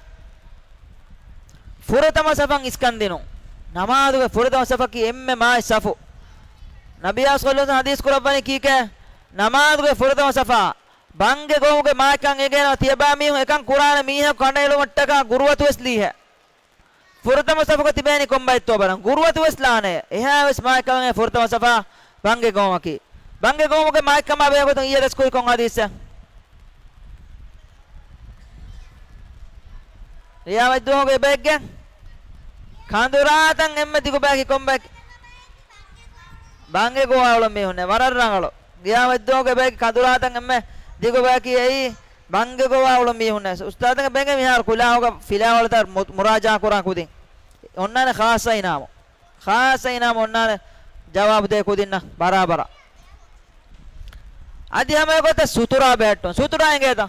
ފުރަތަމަ ސަފަށް އިސްކަންދިނުން. ނަމާދުގެ ފުރަތަމަ ސަފަކީ އެންމެ މާތް ސަފު. ނަބިއްޔާ ޞައްލަﷲ ޙަދީޘް ކުރައްވަނީ ކީކޭ؟ ނަމާދުގެ ފުރަތަމަ ސަފާ ބަންގެ ގޮވުމުގެ މާތްކަން އެނގޭނަމަ ތިޔަބާ މީހުން އެކަން ކުރާނެ މީހަކު ކަނޑައެޅުމަށްޓަކާ ގުރުއަތުވެސް ލީހޭ. ފުރަތަމަ ސަފުގަ ތިބޭނީ ކޮންބައެއްތޯ ބަލަން. ގުރުއަތުވެސް ލާނެ. އެހާވެސް މާތްކަމެއް ފުރަތަމަ ސަފާ ބަންގެ ގޮވުމަކީ. ބަންގެ ގޮވުމުގެ މާތްކަމާ ބެހޭގޮތުން އިއްޔެ ދަސްކުރި ކޮން ޙަދީޘެއް؟ ޤިޔާމަތްދުވަހުގެ އެބައެއްގެ ކަނދުރާތައް އެންމެ ދިގު ބަޔަކީ ކޮން ބަޔަކީ؟ ބަންގެ ގޮވާ އުޅުނު މީހުންނޭ. ވަރަށް ރަނގަޅު. ޤިޔާމަތްދުވަހުގެ އެބައެއްގެ ކަނދުރާތައް އެންމެ ދިގު ބަޔަކީ އެއީ ބަންގެ ގޮވާ އުޅުނު މީހުންނޭ. އުސްތާޛުންގެ ބެންގެ މިހާރު ކުލާހުގަ ފިލާވަޅުތައް މު-، މުރާޖާ ކުރާ ކުދިން އޮންނާނެ ޚާއްޞަ އިނާމު. ޚާއްޞަ އިނާމު އޮންނާނެ ޖަވާބު ދޭ ކުދިންނަށް ބަރާބަރަށް. އަދި ހަމައެގޮތަށް ސުތުރާ ބެހެއްޓުން. ސުތުރާ އެނގޭތަ؟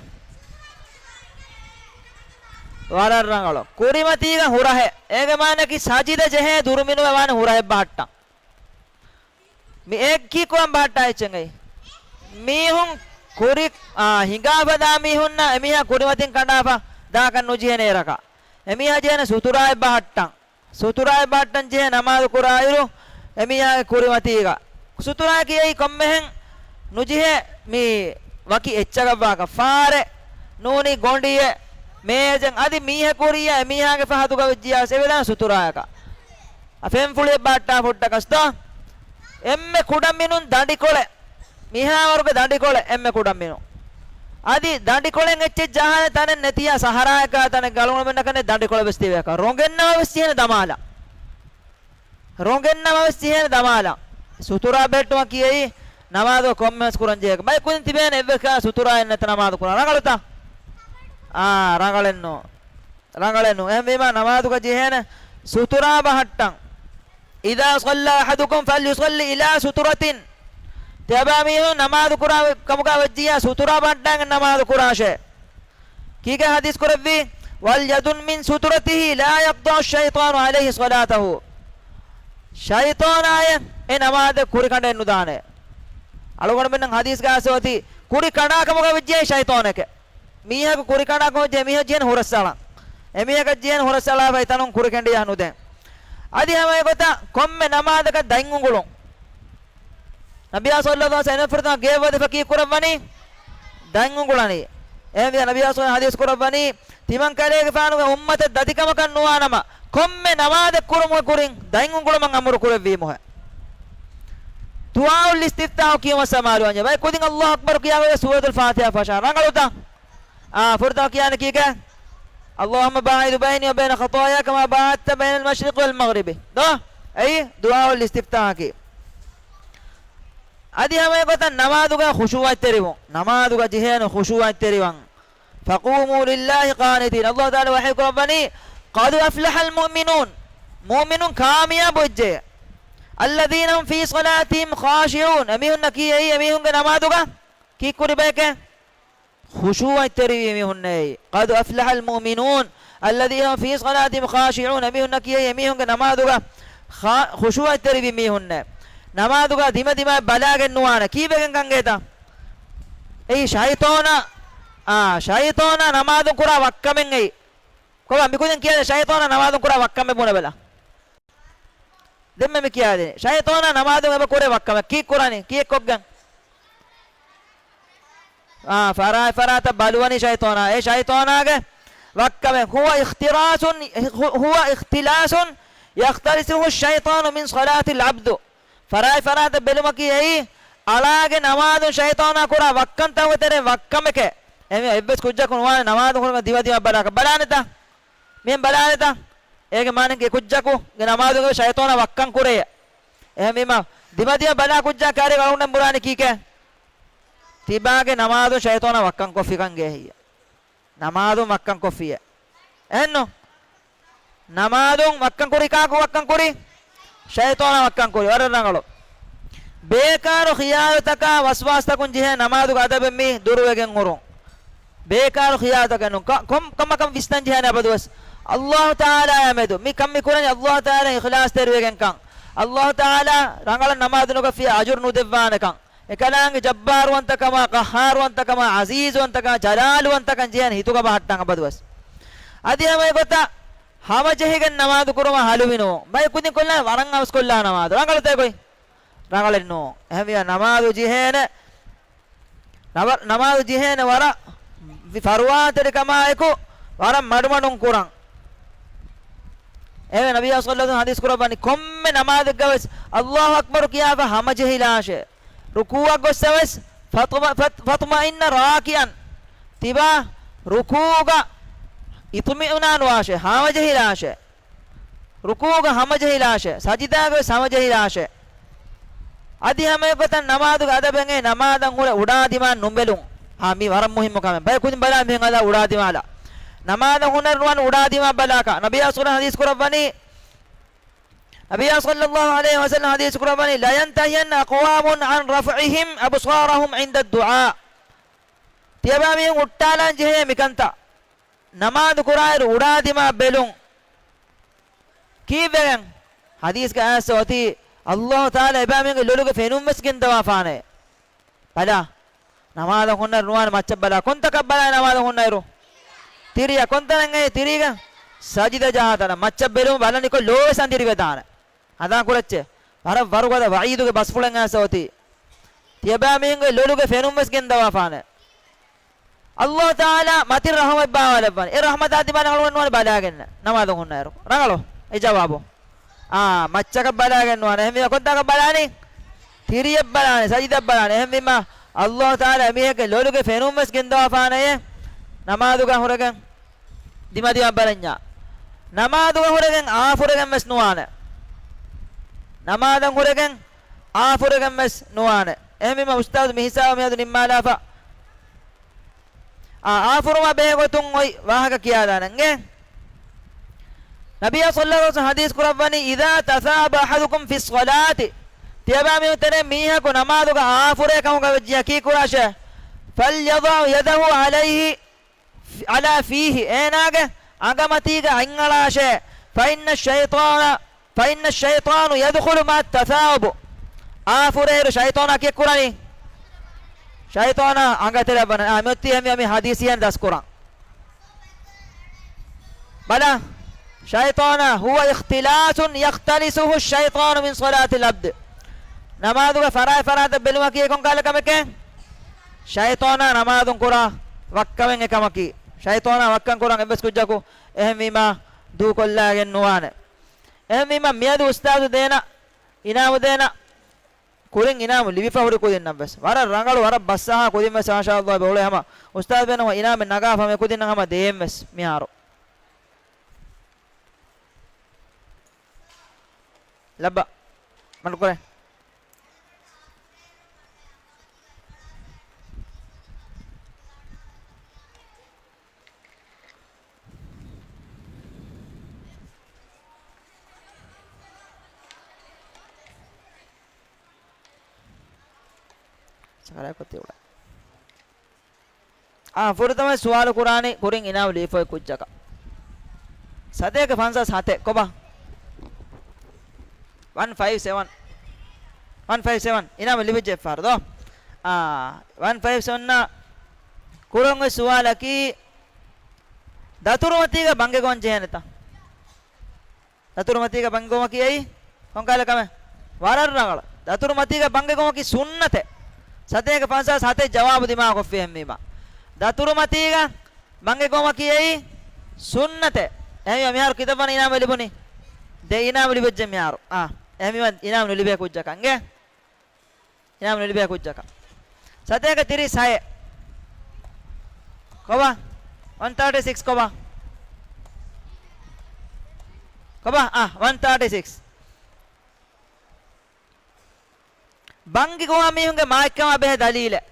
ވަރަށް ރަނގަޅު. ކުރިމަތީގަ ހުރަހެއް. އޭގެ މާނައަކީ ސަޖިދަ ޖެހޭ ދުރުމިނުވެ ވާނެ ހުރަހެއް ބަހައްޓަން. މި އެއްކީ ކުރަން ބަހައްޓާ އެއްޗެއް އެއީ. މީހުން ކުރި، އާ، ހިނގާ ފަދާ މީހުންނަށް އެމީހާ ކުރިމަތިން ކަނޑާފަ ދާކަށް ނުޖެހޭނެ އެރަކަށް. އެމީހާ ޖެހޭނެ ސުތުރާއެއް ބަހައްޓަން. ސުތުރާއެއް ބަހައްޓަން ޖެހޭ ނަމާދު ކުރާއިރު އެމީހާގެ ކުރިމަތީގަ. ސުތުރާއަކީ އެއީ ކޮންމެހެން ނުޖެހޭ މި ވަކި އެއްޗަކަށްވާކަށް. ފާރެއް ނޫނީ ގޮނޑިއެއް މޭޒެއް އަދި މީހަކު ހުރިއްޔާ އެމީހާގެ ފަހަތުގަ ވެއްޖިއްޔާ ވެސް އެބަދާނެ ސުތުރާއަކަށް. އަ، ފެންފުޅިއެއް ބަހައްޓާ ފުއްޓަކަސްތޯ؟ އެންމެ ކުޑަމިނުން ދަނޑިކޮޅެއް. މިހާވަރުގެ ދަނޑިކޮޅެއް އެންމެ ކުޑަމިނުން. އަދި ދަނޑިކޮޅެއް އެއްޗެއް ޖަހާނެ ތަނެއް ނެތިއްޔާ ސަހަރާއަކާ ތަނެއްގަ އަޅުގަނޑުމެންނަކަށް ނެތް ދަނޑިކޮޅެއް ވެސް ތިބޭކަށް. ރޮނގެއްނަމަ ވެސް ޖެހޭނެ ދަމާލަން. ރޮނގެއްނަމަ ވެސް ޖެހޭނެ ދަމާލަން. ސުތުރާ ބެހެއްޓުމަކީ އެއީ ނަމާދުގަ ކޮންމެވެސް ކުރަން ޖެހޭ. ބައެއް ކުދިން ތިބޭނެ އެއްވެސް ކަހަލަ ސުތުރާއެއް ނެތި ނަމާދު ކުރާ. ރަނގަޅުތަ؟ އާ، ރަނގަޅެއްނު. ރަނގަޅެއްނު. އެހެންވީމާ ނަމާދުގަ ޖެހޭނެ ސުތުރާ ބަހައްޓަން. إذا صلى أحدكم فليصل إلى سترة. ތިޔަބާ މީހުން ނަމާދު ކުރާ ކަމުގަ ވެއްޖިއްޔާ ސުތުރާ ބަހައްޓާގެން ނަމާދު ކުރާށޭ. ކީކޭ ޙަދީޘް ކުރެއްވީ؟ وليدن من سترته لا يقطع الشيطان عليه صلاته. ޝައިޠާނާއެއް އެ ނަމާދެއް ކުރިކަނޑައެއް ނުދާނެ. އަޅުގަނޑުމެންނަށް ޙަދީޘްގަ އައިސް އޮތީ ކުރި ކަނޑާ ކަމުގަ ވެއްޖެ ޝައިޠާނެކޭ. މީހަކު ކުރި ކަނޑާ ކަމުގަ ވެއްޖެ މީހަކަށް ޖެހޭނެ ހުރަސްއަޅަން. އެމީހަކަށް ޖެހޭނެ ހުރަސްއަޅާފަ އެތަނުން ކުރި ކެނޑިޔާ ނުދޭން. އަދި ހަމައެގޮތަށް ކޮންމެ ނަމާދަކަށް ދަތް އުނގުޅުން. ނަބިއްޔާ ޞައްލަﷲ ޢަލައިހި ވަސައްލަމަ ފުރަތަމަ ގެޔަށް ވަދެފަ ކީއްކުރައްވަނީ؟ ދަތް އުނގުޅަނީ. އެހެންވިޔަ ނަބިއްޔާ ޞައްލަﷲ ޢަލައިހި ވަސައްލަމަ ޙަދީޘް ކުރައްވަނީ، ތިމަން ކަލޭގެފާނުގެ އުއްމަތަށް ދަތިކަމަކަށް ނުވާނަމަ، ކޮންމެ ނަމާދެއް ކުރުމުގެ ކުރިން ދަތް އުނގުޅުމަށް އަމުރު ކުރެއްވީމުހެ. ދުޢާއުލް އިސްތިފްތާޙު ކިޔުމަށް ސަމާލުވަންޏެ. ބައެއް ކުދިން ﷲ އަކްބަރު ކިޔާ ގޮތަށް ސޫރަތުލް ފާތިޙާ ފަށާ. ރަނގަޅުތަ؟ އާ، ފުރަތަމަ ކިޔާނެ ކީކޭ؟ اللهم باعد بيني وبين خطاياي كما باعدت بين المشرق والمغرب. ދޯ؟ އެއީ ދުޢާއުލް އިސްތިފްތާޙަކީ. އަދި ހަމައެގޮތަށް ނަމާދުގަ ޚުޝޫޢަތްތެރިވުން. ނަމާދުގަ ޖެހޭނެ ޚުޝޫޢަތްތެރިވަން. فقوموا لله قانتين. ﷲ ތަޢާލާ ވަޙީ ކުރައްވަނީ، قد أفلح المؤمنون. މުއުމިނުން ކާމިޔާބު ވެއްޖެ. الذين هم في صلاتهم خاشعون. އެމީހުންނަކީ އެއީ އެމީހުންގެ ނަމާދުގަ ކީއްކުރި ބަޔެކޭ؟ ޚުޝޫޢަތްތެރިވި މީހުންނޭ. قد أفلح المؤمنون الذين هم في صلاتهم خاشعون. އެމީހުންނަކީ އެމީހުންގެ ނަމާދުގަ ޚާ-، ޚުޝޫޢަތްތެރިވި މީހުންނޭ. ނަމާދުގަ ދިމަދިމާ ބަލާގެން ނުވާނެ. ކީއްވެގެން ކަން އޭތަ؟ އެއީ ޝައިޠާނާ، އާ، ޝައިޠާނާ ނަމާދުން ކުރާ ވައްކަމެއް އެއީ. ކޮބާ މިކުދިން ކިޔާ ޝައިޠާނާ ނަމާދުން ކުރާ ވައްކަމެއް ބުނެބަލަ. ދެންމެ މި ކިޔާދިނީ. ޝައިޠާނާ ނަމާދުން އެބަ ކުރޭ ވައްކަމެއް. ކީއްކުރަނީ؟ ކީއްކޮށްގެން؟ އާ، ފަރާތް ފަރާތަށް ބަލުވަނީ ޝައިޠާނާ. އެ ޝައިޠާނާގެ ވައްކަމެއް. هو اختلاس، هو اختلاس يختلسه الشيطان من صلاة العبد. ފަރާތް ފަރާތަށް ބެލުމަކީ އެއީ، އަޅާގެ ނަމާދުން ޝައިޠާނާ ކުރާ ވައްކަންތަކުގެ ތެރެއިން ވައްކަމެކޭ. އެމީ އެއްވެސް ކުއްޖަކު ނުވާނެ ނަމާދު ކުރުމަށް ދިމަދިމަ ބަލާކަށް. ބަލާނެތަ؟ މިހެން ބަލާނެތަ؟ އޭގެ މާނައަކީ ކުއްޖަކު ގެ ނަމާދުގެ ޝައިޠާނާ ވައްކަން ކުރޭ. އެހެންވީމަ، ދިމަދިމަ ބަލާ ކުއްޖާ ކާރި އަޅުގަނޑުމެން ބުނާނީ ކީކޭ؟ ތިބާގެ ނަމާދުން ޝައިޠާނާ ވައްކަން ކޮށްފިކަން ގޭހިއްޔޭ. ނަމާދުން ވައްކަން ކޮށްފިއޭ. އެހެންނު؟ ނަމާދުން ވައްކަން ކުރީ ކާކު ވައްކަން ކުރީ؟ ޝައިޠާނާ ވައްކަން ކުރީ. ވަރަށް ރަނގަޅު. ބޭކާރު ޚިޔާލުތަކާ ވަސްވާސްތަކުން ޖެހޭ ނަމާދުގެ އަދަބެއް މީ ދުރުވެގެން ހުރުން. ބޭކާރު ޚިޔާލުތަކެއް ނޫން. ކަ-، ކޮން ކަމަކަށް ވިސްނަން ޖެހޭނެ އަބަދުވެސް. ﷲ ތަޢާލާއާ މެދު. މި ކަން މި ކުރަނީ ﷲ ތަޢާލާ އިޚްލާޞްތެރިވެގެން ކަން. ﷲ ތަޢާލާ ރަނގަޅަށް ނަމާދު ނުކޮށްފިއްޔާ އަޖުރު ނުދެއްވާނެ ކަން. އެކަލާނގެ ޖައްބާރުވަންތަކަމާ، ޤައްހާރުވަންތަކަމާ، ޢަޒީޒުވަންތަކަމާ، ޖަލާލުވަންތަކަން ޖެހޭނެ ހިތުގަ ބަހައްޓަން އަބަދުވެސް. އަދި ހަމަ އެގޮތަށް ހަމަޖެހިގެން ނަމާދު ކުރުމަށް ހަލުވި ނޫން. ބައެއް ކުދިން ކޮށްލާނެ ވަރަށް އަވަސް ކޮށްލާ ނަމާދު. ރަނގަޅުތަ އެގޮތް؟ ރަނގަޅެއް ނޫން. އެހެންވިޔާ ނަމާދު ޖެހޭނެ، ނަވަ-، ނަމާދު ޖެހޭނެ ވަރަށް ފަރުވާތެރިކަމާއެކު ވަރަށް މަޑުމަޑުން ކުރަން. އެހެންވެ ނަބިއްޔާ ޞައްލަﷲ ޢަލައިހި ވަސައްލަމަ ޙަދީޘް ކުރައްވަނީ ކޮންމެ ނަމާދެއްގަވެސް ﷲ އަކްބަރު ކިޔާފަ ހަމަޖެހިލާށޭ. ރުކޫޢަށް ގޮއްސަވެސް ފަތުމަ-، ފަތް-، ފަތުމައިންނަ ރާކިޢަން. ތިބާ ރުކޫޢުގަ އިޠުމިއުނާނުވާށޭ، ހަމަޖެހިލާށޭ. ރުކޫޢުގަ ހަމަޖެހިލާށޭ، ސަޖިދާގަވެސް ހަމަޖެހިލާށޭ. އަދި ހަމައެގޮތަށް ނަމާދުގެ އަދަބެއް އެ ނަމާދަށް ހުރެ އުޑާދިމާ ނުބެލުން. ހާ، މީ ވަރަށް މުހިއްމު ކަމެއް. ބައެއް ކުދިން ބަލާ މިހެން އަލާ އުޑާދިމާލަށް. ނަމާދަށް ހުންނަ ނުވަން އުޑާދިމާ ބަލާކަށް. ނަބިއްޔާ ޞައްލަﷲ ޢަލައިހި ވަސައްލަމަ ޙަދީޘް ކުރައްވަނީ، ނަބިއްޔާ ޞައްލަﷲ ޢަލައިހި ވަސައްލަމަ ޙަދީޘް ކުރައްވަނީ، لينتهين أقوام عن رفعهم أبصارهم عند الدعاء. ތިޔަބައިމީހުން ހުއްޓާލަން ޖެހޭ މިކަންތައް. ނަމާދު ކުރާއިރު އުޑާދިމާ ބެލުން. ކީއްވެގެން؟ ޙަދީޘްގަ އައިސް އޮތީ، ﷲ ތަޢާލާ އެބައިމީހުންގެ ލޮލުގެ ފެނުން ވެސް ގެންދަވާފާނެ. ބަލާ، ނަމާދަށް ހުންނައިރު ނުވާނެ މައްޗަށް ބަލާ. ކޮންތަކަށް ބަލާ ނަމާދަށް ހުންނައިރު؟ ތިރިއަށް. ކޮންތަނެއް އެ ތިރީގަ؟ ސަޖިދަ ޖަހާ ތަނަށް. މައްޗަށް ބެލުމުން ބަލަނިކޮށް ލޯ ވެސް އަނދިރިވެދާނެ. ހަނދާން ކުރައްޗޭ. ވަރަށް ވަރުގަދަ ވަޢީދުގެ ބަސްފުޅެއް އައިސް އޮތީ. ތިޔަބައިމީހުންގެ ލޮލުގެ ފެނުން ވެސް ގެންދަވާފާނެ. ﷲ ތަޢާލާ މަތިން ރަޙުމަތް ބާވާލައްވަނީ. އެ ރަޙްމަތާ ދިމާލަށް އަޅުގަނޑު ނުވާނެ ބަލާގެން ނަމާދަށް ހުންނައިރު. ރަނގަޅު އެ ޖަވާބު. އާ، މައްޗަކަށް ބަލާގެން ނުވާނެ. އެހެންވީމަ ކޮންތާކަށް ބަލާނީ؟ ތިރިއަށް ބަލާނީ، ސަޖިދައަށް ބަލާނީ. އެހެންވީމަ ﷲ ތަޢާލާ އެމީހެއްގެ ލޮލުގެ ފެނުން ވެސް ގެންދަވާފާނެޔޭ. ނަމާދުގަ ހުރެގެން ދިމަދިމަ ބަލަންޏާ. ނަމާދުގަ ހުރެގެން އާފުރެގެން ވެސް ނުވާނެ. ނަމާދަށް ހުރެގެން އާފުރެގެން ވެސް ނުވާނެ. އެހެންވީމަ އުސްތާޛު މި ހިސާބަށް މިއަދު ނިންމާލާފަ. އާ، އާފުރުމާ ބެހޭ ގޮތުން އޮތް ވާހަކަ ކިޔާދާނަން އެ. ނަބިއްޔާ ޞައްލަﷲ ޢަލައިހި ވަސައްލަމަ ޙަދީޘް ކުރައްވަނީ، إذا تثابأ أحدكم في الصلاة، ތިޔަބައިމީހުން ތެރޭ މީހަކު ނަމާދުގަ އާފުރޭ ކަމުގަ ވެއްޖިޔާ ކީ ކުރާށޭ؟ فليضع يده عليه، على فيه، އޭނާގެ އަނގަމަތީގަ އަތްއަޅާށޭ. فإن الشيطان، فإن الشيطان يدخل مع التثاؤب. އާފުރޭއިރު ޝައިޠާނާ ކިއެއް ކުރަނީ؟ ޝައިޠާނާ އަނގަތެރެއަށް ވަނީ. އާ، މިއޮތީ އެހެންވެ މި ޙަދީޘް އެހެން ދަސްކުރަން. ބަލަ، ޝައިޠާނާ، هو اختلاس يختلسه الشيطان من صلاة العبد. ނަމާދުގަ ފަރާތް ފަރާތަށް ބެލުމަކީ ކޮން ކަހަލަ ކަމެކޭ؟ ޝައިޠާނާ ނަމާދުން ކުރާ ވައްކަމެއް އެކަމަކީ. ޝައިޠާނާ ވައްކަން ކުރަން އެއްވެސް ކުއްޖަކު އެހެންވީމާ ދޫކޮށްލާގެން ނުވާނެ. އެހެންވީމާ މިއަދު އުސްތާޛު ދޭނަ، އިނާމު ދޭނަ، ކުރިން އިނާމު ލިބިފަ ހުރި ކުދިންނަށްވެސް. ވަރަށް ރަނގަޅު، ވަރަށް ބަސްއަހާ ކުދިންވެސް މާޝާﷲ އެބަ އުޅޭ ހަމަ އުސްތާޛު ބޭނުމަށް އިނާމެއް ނަގާފަ މި ކުދިންނަށް ހަމަ ދޭންވެސް މިހާރު. ލައްބަ. މަޑުކުރޭ. ސަކަރާތް ކޮށް ތި އުޅޭ. އާ، ފުރަތަމަ ސުވާލު ކުރާނީ ކުރިން އިނާމު ލިބިފައި ކުއްޖަކަށް. ސަތޭކަ ފަންސާސް ހަތެއް ކޮބާ؟ ވަން ފައިވް ސެވަން. ވަން ފައިވް ސެވަން. އިނާމު ލިބިއްޖެ އެއްފަހަރު ދޯ؟ އާ، ވަން ފައިވް ސެވަން އާ، ކުރަން އޮތް ސުވާލަކީ، ދަތުރުމަތީގަ ބަންގެ ގޮވަން ޖެހޭނެތަ؟ ދަތުރުމަތީގަ ބަންގެ ގޮވުމަކީ އެއީ ކޮންކަހަލަ ކަމެއް؟ ވަރަށް ރަނގަޅަށް. ދަތުރުމަތީގަ ބަންގެ ގޮވުމަކީ ސުންނަތެއް. ސަތޭކަ ފަންސާސް ހަތެއް ޖަވާބު ދިމާކޮށްފި އެހެންވީމަ. ދަތުރުމަތީގަ ބަންގެ ގޮވުމަކީ އެއީ ސުންނަތެއް. އެހެންވީމަ މިހާރު ކިތައް ވަނަ އިނާމު ލިބުނީ؟ ދެ އިނާމު ލިބިއްޖެ މިހާރު. އާ، އެހެންވީމަ އިނާމު ނުލިބޭ ކުއްޖަކަށް އިނގޭ. އިނާމު ނުލިބޭ ކުއްޖަކަށް. ސަތޭކަ ތިރީސް ހައެއް. ކޮބާ؟ ވަން ތާޓީ ސިކްސް ކޮބާ؟ ކޮބާ؟ އާ، ވަން ތާޓީ ސިކްސް. ބަންގި ގޮވާ މީހުންގެ މާތްކަމާ ބެހޭ ދަލީލެއް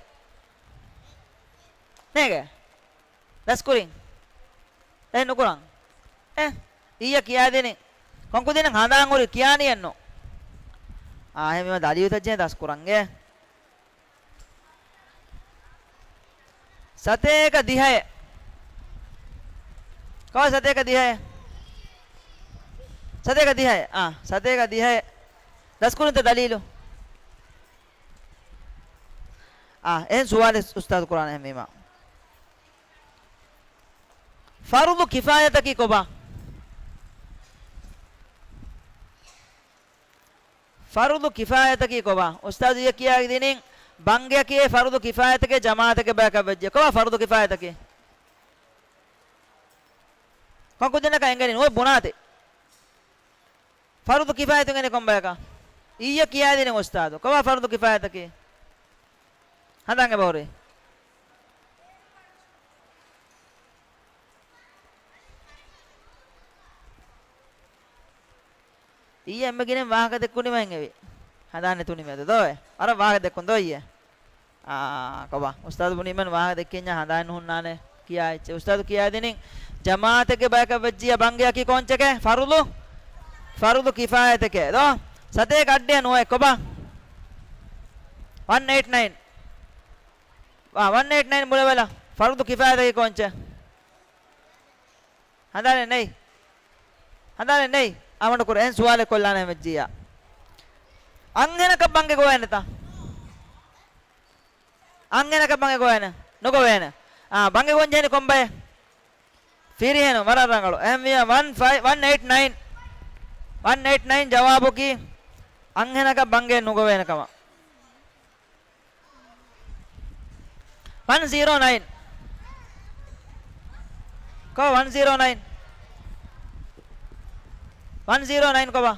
ނޭގެ. ދަސްކުރިން. އެ ނުކުރަން. އެ، އިއްޔެ ކިޔާދިނިން. ކޮންކުދިން ހަނދާން ހުރި ކިޔާނީއެއްނު. އާ، އެހެންވީމަ ދަލީލުތައް ޖެހޭ ދަސްކުރަން އޭ. ސަތޭކަ ދިހައެއް. ކޮބާ ސަތޭކަ ދިހައެއް؟ ސަތޭކަ ދިހައެއް. އާ، ސަތޭކަ ދިހައެއް. ދަސްކުރިންތަ ދަލީލު؟ އާ، އެހެން ސުވާލެއް އުސްތާދު ކުރާނެ އެހެންވީމަ. ފަރުޟު ކިފާޔަތަކީ ކޮބާ؟ ފަރުޟު ކިފާޔަތަކީ ކޮބާ؟ އުސްތާދު އިއްޔެ ކިޔާދިނިން ބަންގެއަކީ އެ ފަރުޟު ކިފާޔަތެކޭ ޖަމާޢަތެކޭ ބަޔަކަށް ވެއްޖެ. ކޮބާ ފަރުޟު ކިފާޔަތަކީ؟ ކޮންކުދިންނަކަށް އެނގެނީ ނުވަތަ ބުނާތި. ފަރުޟު ކިފާޔަތުން އެނގެނީ ކޮންބަޔަކަށް؟ އިއްޔެ ކިޔާދިނިން އުސްތާދު. ކޮބާ ފަރުޟު ކިފާޔަތަކީ؟ ހަނދާން އެބަހުރި. އިއްޔެ އެންމެ ގިނައިން ވާހަކަ ދެއްކުނީމަ އެނގެވި. ހަނދާން ނެތުނީމަ އެދޯ ދޯއޭ. ވަރަށް ވާހަކަ ދެއްކުން ދޯ އިއްޔެ. އާ، ކޮބާ؟ އުސްތާދު ބުނީމަ ވާހަކަ ދެއްކިންޏާ ހަނދާން ނުހުންނާނެ ކިޔާ އެއްޗެއް. އުސްތާދު ކިޔާދިނިން ޖަމާޢަތެއްގެ ބަޔަކަށް ވެއްޖިއްޔާ ބަންގެއަކީ ކޯންޗެކޭ؟ ފަރުޟު، ފަރުޟު ކިފާޔަތެކޭ ދޯ؟ ސަތޭކަ އަށްޑިހަ ނުވައެއް ކޮބާ؟ ވަން އެއިޓް ނައިން. އާ، ވަން އެއިޓް ނައިން ބުނެވަލަ. ފަރުޟު ކިފާޔަތަކީ ކޯންޗެއް؟ ހަނދާނެއް ނެތް. ހަނދާނެއް ނެތް. އާ، މަޑުކުރު. އެހެން ސުވާލެއް ކޮށްލާނެ ވެއްޖިއްޔާ. އަންހެނަކަށް ބަންގެ ގޮވޭނެތަ؟ އަންހެނަކަށް ބަންގެ ގޮވޭނެ؟ ނުގޮވޭނެ. އާ، ބަންގެ ގޮވަން ޖެހެނީ ކޮންބައެއް؟ ފިރިހެނުން. ވަރަށް ރަނގަޅު. އެހެންވީމަ ވަން ފައިވް، ވަން އެއިޓް ނައިން. ވަން އެއިޓް ނައިން ޖަވާބަކީ އަންހެނަކަށް ބަންގެ ނުގޮވޭނެ ކަމަށް. ވަން ޒީރޯ ނައިން. ކޮބާ ވަން ޒީރޯ ނައިން؟ ވަން ޒީރޯ ނައިން ކޮބާ؟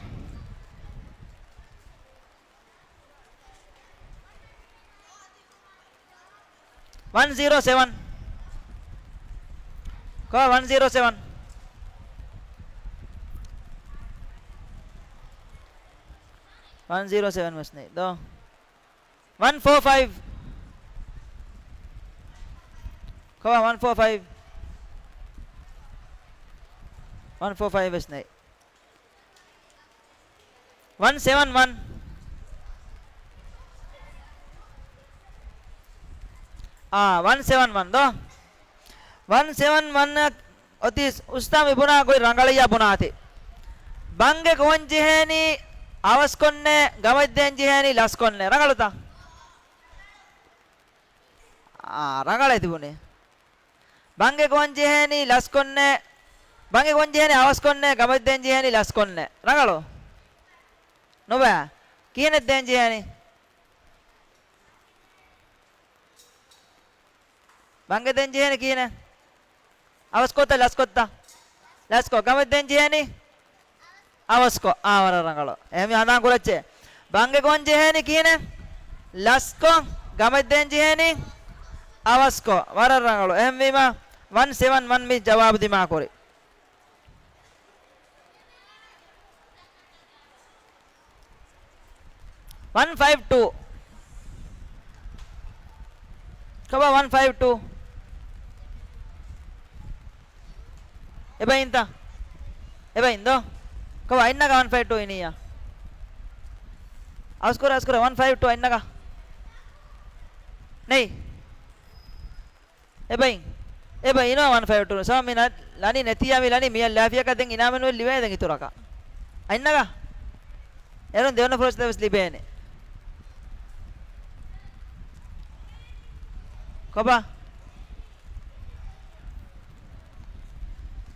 ވަން ޒީރޯ ސެވަން. ކޮބާ ވަން ޒީރޯ ސެވަން؟ ވަން ޒީރޯ ސެވަން ވެސް ނެތް ދޯ. ވަން ފޯ ފައިވް. ކޮބާ ވަން ފޯ ފައިވް؟ ވަން ފޯ ފައިވް ވެސް ނެތް. ވަން ސެވަން ވަން. އާ، ވަން ސެވަން ވަން ދޯ. ވަން ސެވަން ވަން އޮތީ އުސްތާ މި ބުނާ ގޮތް ރަނގަޅިއްޔާ ބުނާތި. ބަންގެ ގޮވަން ޖެހޭނީ އަވަސްކޮށްނޭ، ގަމަށްދޭން ޖެހޭނީ ލަސްކޮށްނޭ. ރަނގަޅުތަ؟ އާ، ރަނގަޅޭ ތިބުނީ. ބަންގެ ގޮވަން ޖެހޭނީ ލަސްކޮށްނޭ، ބަންގެ ގޮވަން ޖެހޭނީ އަވަސްކޮށްނޭ، ގަމަށްދޭން ޖެހޭނީ ލަސްކޮށްނޭ. ރަނގަޅު؟ ނުބައި. ކިހިނެއް ދޭން ޖެހޭނީ؟ ބަންގެ ދޭން ޖެހޭނީ ކިހިނެއް؟ އަވަސްކޮށްތަ ލަސްކޮށްތަ؟ ލަސްކޮށް. ގަމަށްދޭން ޖެހޭނީ؟ އަވަސްކޮށް. އާ، ވަރަށް ރަނގަޅު. އެހެންވީމަ ހަނދާން ކުރައްޗޭ. ބަންގެ ގޮވަން ޖެހޭނީ ކިހިނެއް؟ ލަސްކޮށް. ގަމަށްދޭން ޖެހޭނީ؟ އަވަސްކޮށް. ވަރަށް ރަނގަޅު. އެހެންވީމަ ވަން ސެވަން ވަން މި ޖަވާބު ދިމާކުރި. ވަން ފައިވް ޓޫ. ކޮބާ ވަން ފައިވް ޓޫ؟ އެބައިންތަ؟ އެބައިން ދޯ؟ ކޮބާ އަތްނަގާ ވަން ފައިވް ޓޫ އިނިއްޔާ؟ އަސްކުރ، އަސްކުރ، ވަން ފައިވް ޓޫ އަތްނަގާ. ނެތް. އެބައިން. އެބައިން އިނުވާ ވަން ފައިވް ޓޫ. ސަމަ މި ނަ-، ލަނީ ނެތިޔާ މި ލަނީ މިއަށް ލާފިޔަކަށް ދެން އިނާމެއް ނުވެ ލިބޭ ދެން އިތުރަކަށް. އަތްނަގާ. އޭރުން ދެވަނަ ފުރުސަތެއް ވެސް ލިބޭނެ. ކޮބާ؟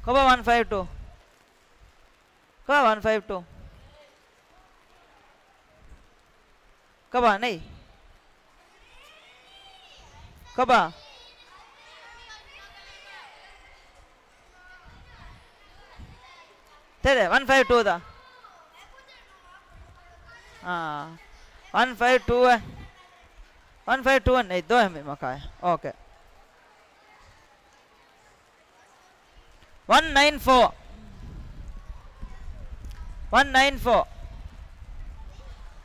ކޮބާ ވަން ފައިވް ޓޫ؟ ކޮބާ ވަން ފައިވް ޓޫ؟ ކޮބާ ނެތް؟ ކޮބާ؟ ތެރެ، ވަން ފައިވް ޓޫ ދާ. އާ. ވަން ފައިވް ޓޫ އެ. ވަން ފައިވް ޓޫ އެ ނެތް ދޯ އެހެން މަކާ. އޯކޭ. ވަން ނައިން ފޯ. ވަން ނައިން ފޯ.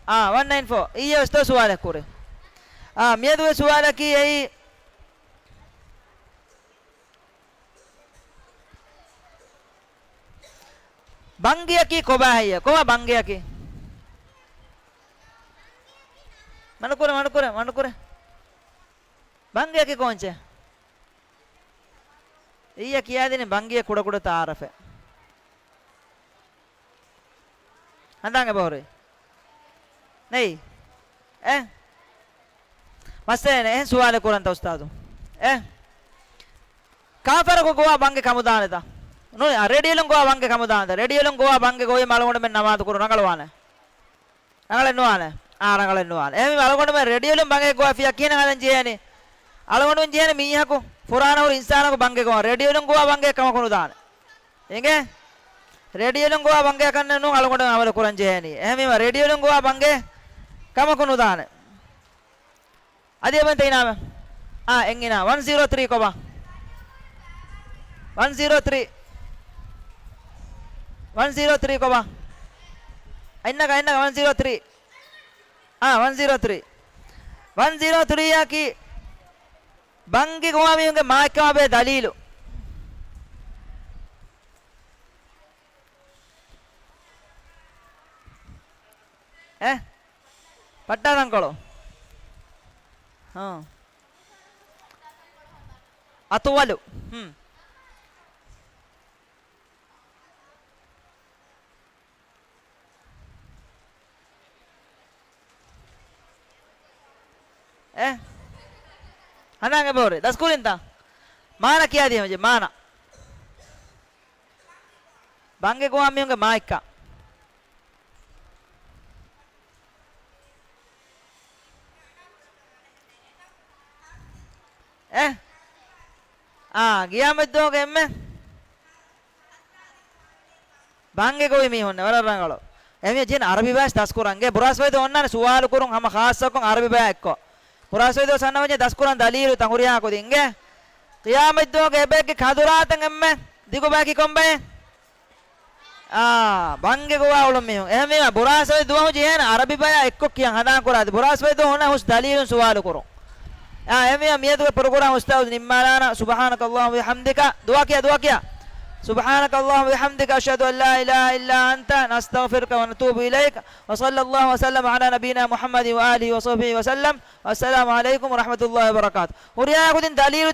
އާ، ވަން ނައިން ފޯ. އިއްޔެ އުސްތާޒު ސުވާލެއް ކުރި. އާ، މިއަދު އެ ސުވާލަކީ އެއީ، ބަންގިއަކީ ކޮބާ ހެއްޔޭ؟ ކޮބާ ބަންގިއަކީ؟ މަނުކުރެ، މަނުކުރެ، މަނުކުރެ. ބަންގިއަކީ ކޯންޗެއް؟ އިއްޔެ ކިޔާދިނީ ބަންގިއަށް ކުޑަކުޑަ ތައާރަފެއް. ހަނދާން އެބަހުރި. ނެތް. އެ. މައްސަލައެއް ނެތް. އެހެން ސުވާލެއް ކުރަންތަ އުސްތާދު؟ އެ. ކާފަރަކު ގޮވާ ބަންގެ ކަމުދާނެތަ؟ ނޫނީ، އާ، ރޭޑިއޯލުން ގޮވާ ބަންގެ ކަމުދާނެތަ؟ ރޭޑިއޯލުން ގޮވާ ބަންގެ ގޮވީމަ އަޅުގަނޑުމެން ނަމާދު ކުރުން ރަނގަޅުވާނެ. ރަނގަޅެއް ނުވާނެ. އާ، ރަނގަޅެއް ނުވާނެ. އެހެންވީމަ އަޅުގަނޑުމެން ރޭޑިއޯލުން ބަންގެ ގޮވާފިޔާ ކިހިނެއް ހަދަން ޖެހޭނީ؟ އަޅުގަނޑުމެން ޖެހޭނީ މީހަކު ފުރާނަ ހުރި އިންސާނަކު ބަންގެ ގޮވާ. ރޭޑިއޯލުން ގޮވާ ބަންގެ ކަމަކު ނުދާނެ. އިނގޭ؟ ރޭޑިއޯލުން ގޮވާ ބަންގެއަކަށް ނޫން އަޅުގަނޑު އަމަލު ކުރަން ޖެހޭނީ. އެހެންވީމަ ރޭޑިއޯލުން ގޮވާ ބަންގެ ކަމަކު ނުދާނެ. އަދި އެބައިންތަ އިނާމެއް؟ އާ، އެއް އިނާ. ވަން ޒީރޯ ތްރީ ކޮބާ؟ ވަން ޒީރޯ ތްރީ. ވަން ޒީރޯ ތްރީ ކޮބާ؟ އަތްނަގާ، އަތްނަގާ ވަން ޒީރޯ ތްރީ. އާ، ވަން ޒީރޯ ތްރީ. ވަން ޒީރޯ ތްރީއަކީ ބަންގި ގޮވާ މީހުންގެ މާތްކަމާ ބެހޭ ދަލީލު. އެ؟ ޕައްޓާ ތަންކޮޅު. ހާ. އަތުވަލު. ހުން. އެ؟ ހަނދާން އެބަހުރި. ދަސްކުރިންތަ؟ މާނަ ކިޔާދިޔަ މަޖެ، މާނަ. ބަންގެ ގޮވާ މީހުންގެ މާތްކަން. އެ؟ އާ، ގިޔާމަތްދުވަހުގެ އެންމެ ބަންގެ ގޮވި މީހުންނެއް ވަރަށް ރަނގަޅު. އެހެންވެ ޖެހޭނެ އަރަބި ބަޔަސް ދަސްކުރަން. އިނގޭ ބުރާސް ވައިދު އޮންނާނެ ސުވާލު ކުރުން ހަމަ ޚާއްޞަކޮށް އަރަބި ބަޔާ އެއްކޮށް. ބުރާސް ވައިދު ސަންނަވަންޏެ ދަސްކުރަން ދަލީލުތައް ހުރިހާ ކުދިން. އިނގޭ ޤިޔާމަތްދުވަހުގެ އެބައެއްގެ ކަދުރާތައް އެންމެ ދިގު ބަޔަކީ ކޮން ބައެއް؟ އާ، ބަންގެ ގޮވާ އުޅުން މީހުން. އެހެންވީމަ، ބުރާސް ވައިދު ދުވަހު ޖެހޭނެ އަރަބި ބަޔާ އެއްކޮށް ކިޔަން ހަނދާން ކުރާތި. ބުރާސް ވައިދު ދުވަހު ހުސް ދަލީލުން ސުވާލު ކުރުން. އާ، އެހެންވީމަ، މިއަދުގެ ޕްރޮގްރާމް އުސްތާޛު ނިންމާލާނަ. سبحانك اللهم وبحمدك. ދުޢާ ކިޔާ، ދުޢާ ކިޔާ. سبحانك اللهم وبحمدك، أشهد أن لا إله إلا أنت، نستغفرك ونتوب إليك، وصلى الله وسلم على نبينا محمد وآله وصحبه وسلم، والسلام عليكم ورحمة الله وبركاته. ހުރިހާ ކުދިން ދަލީލު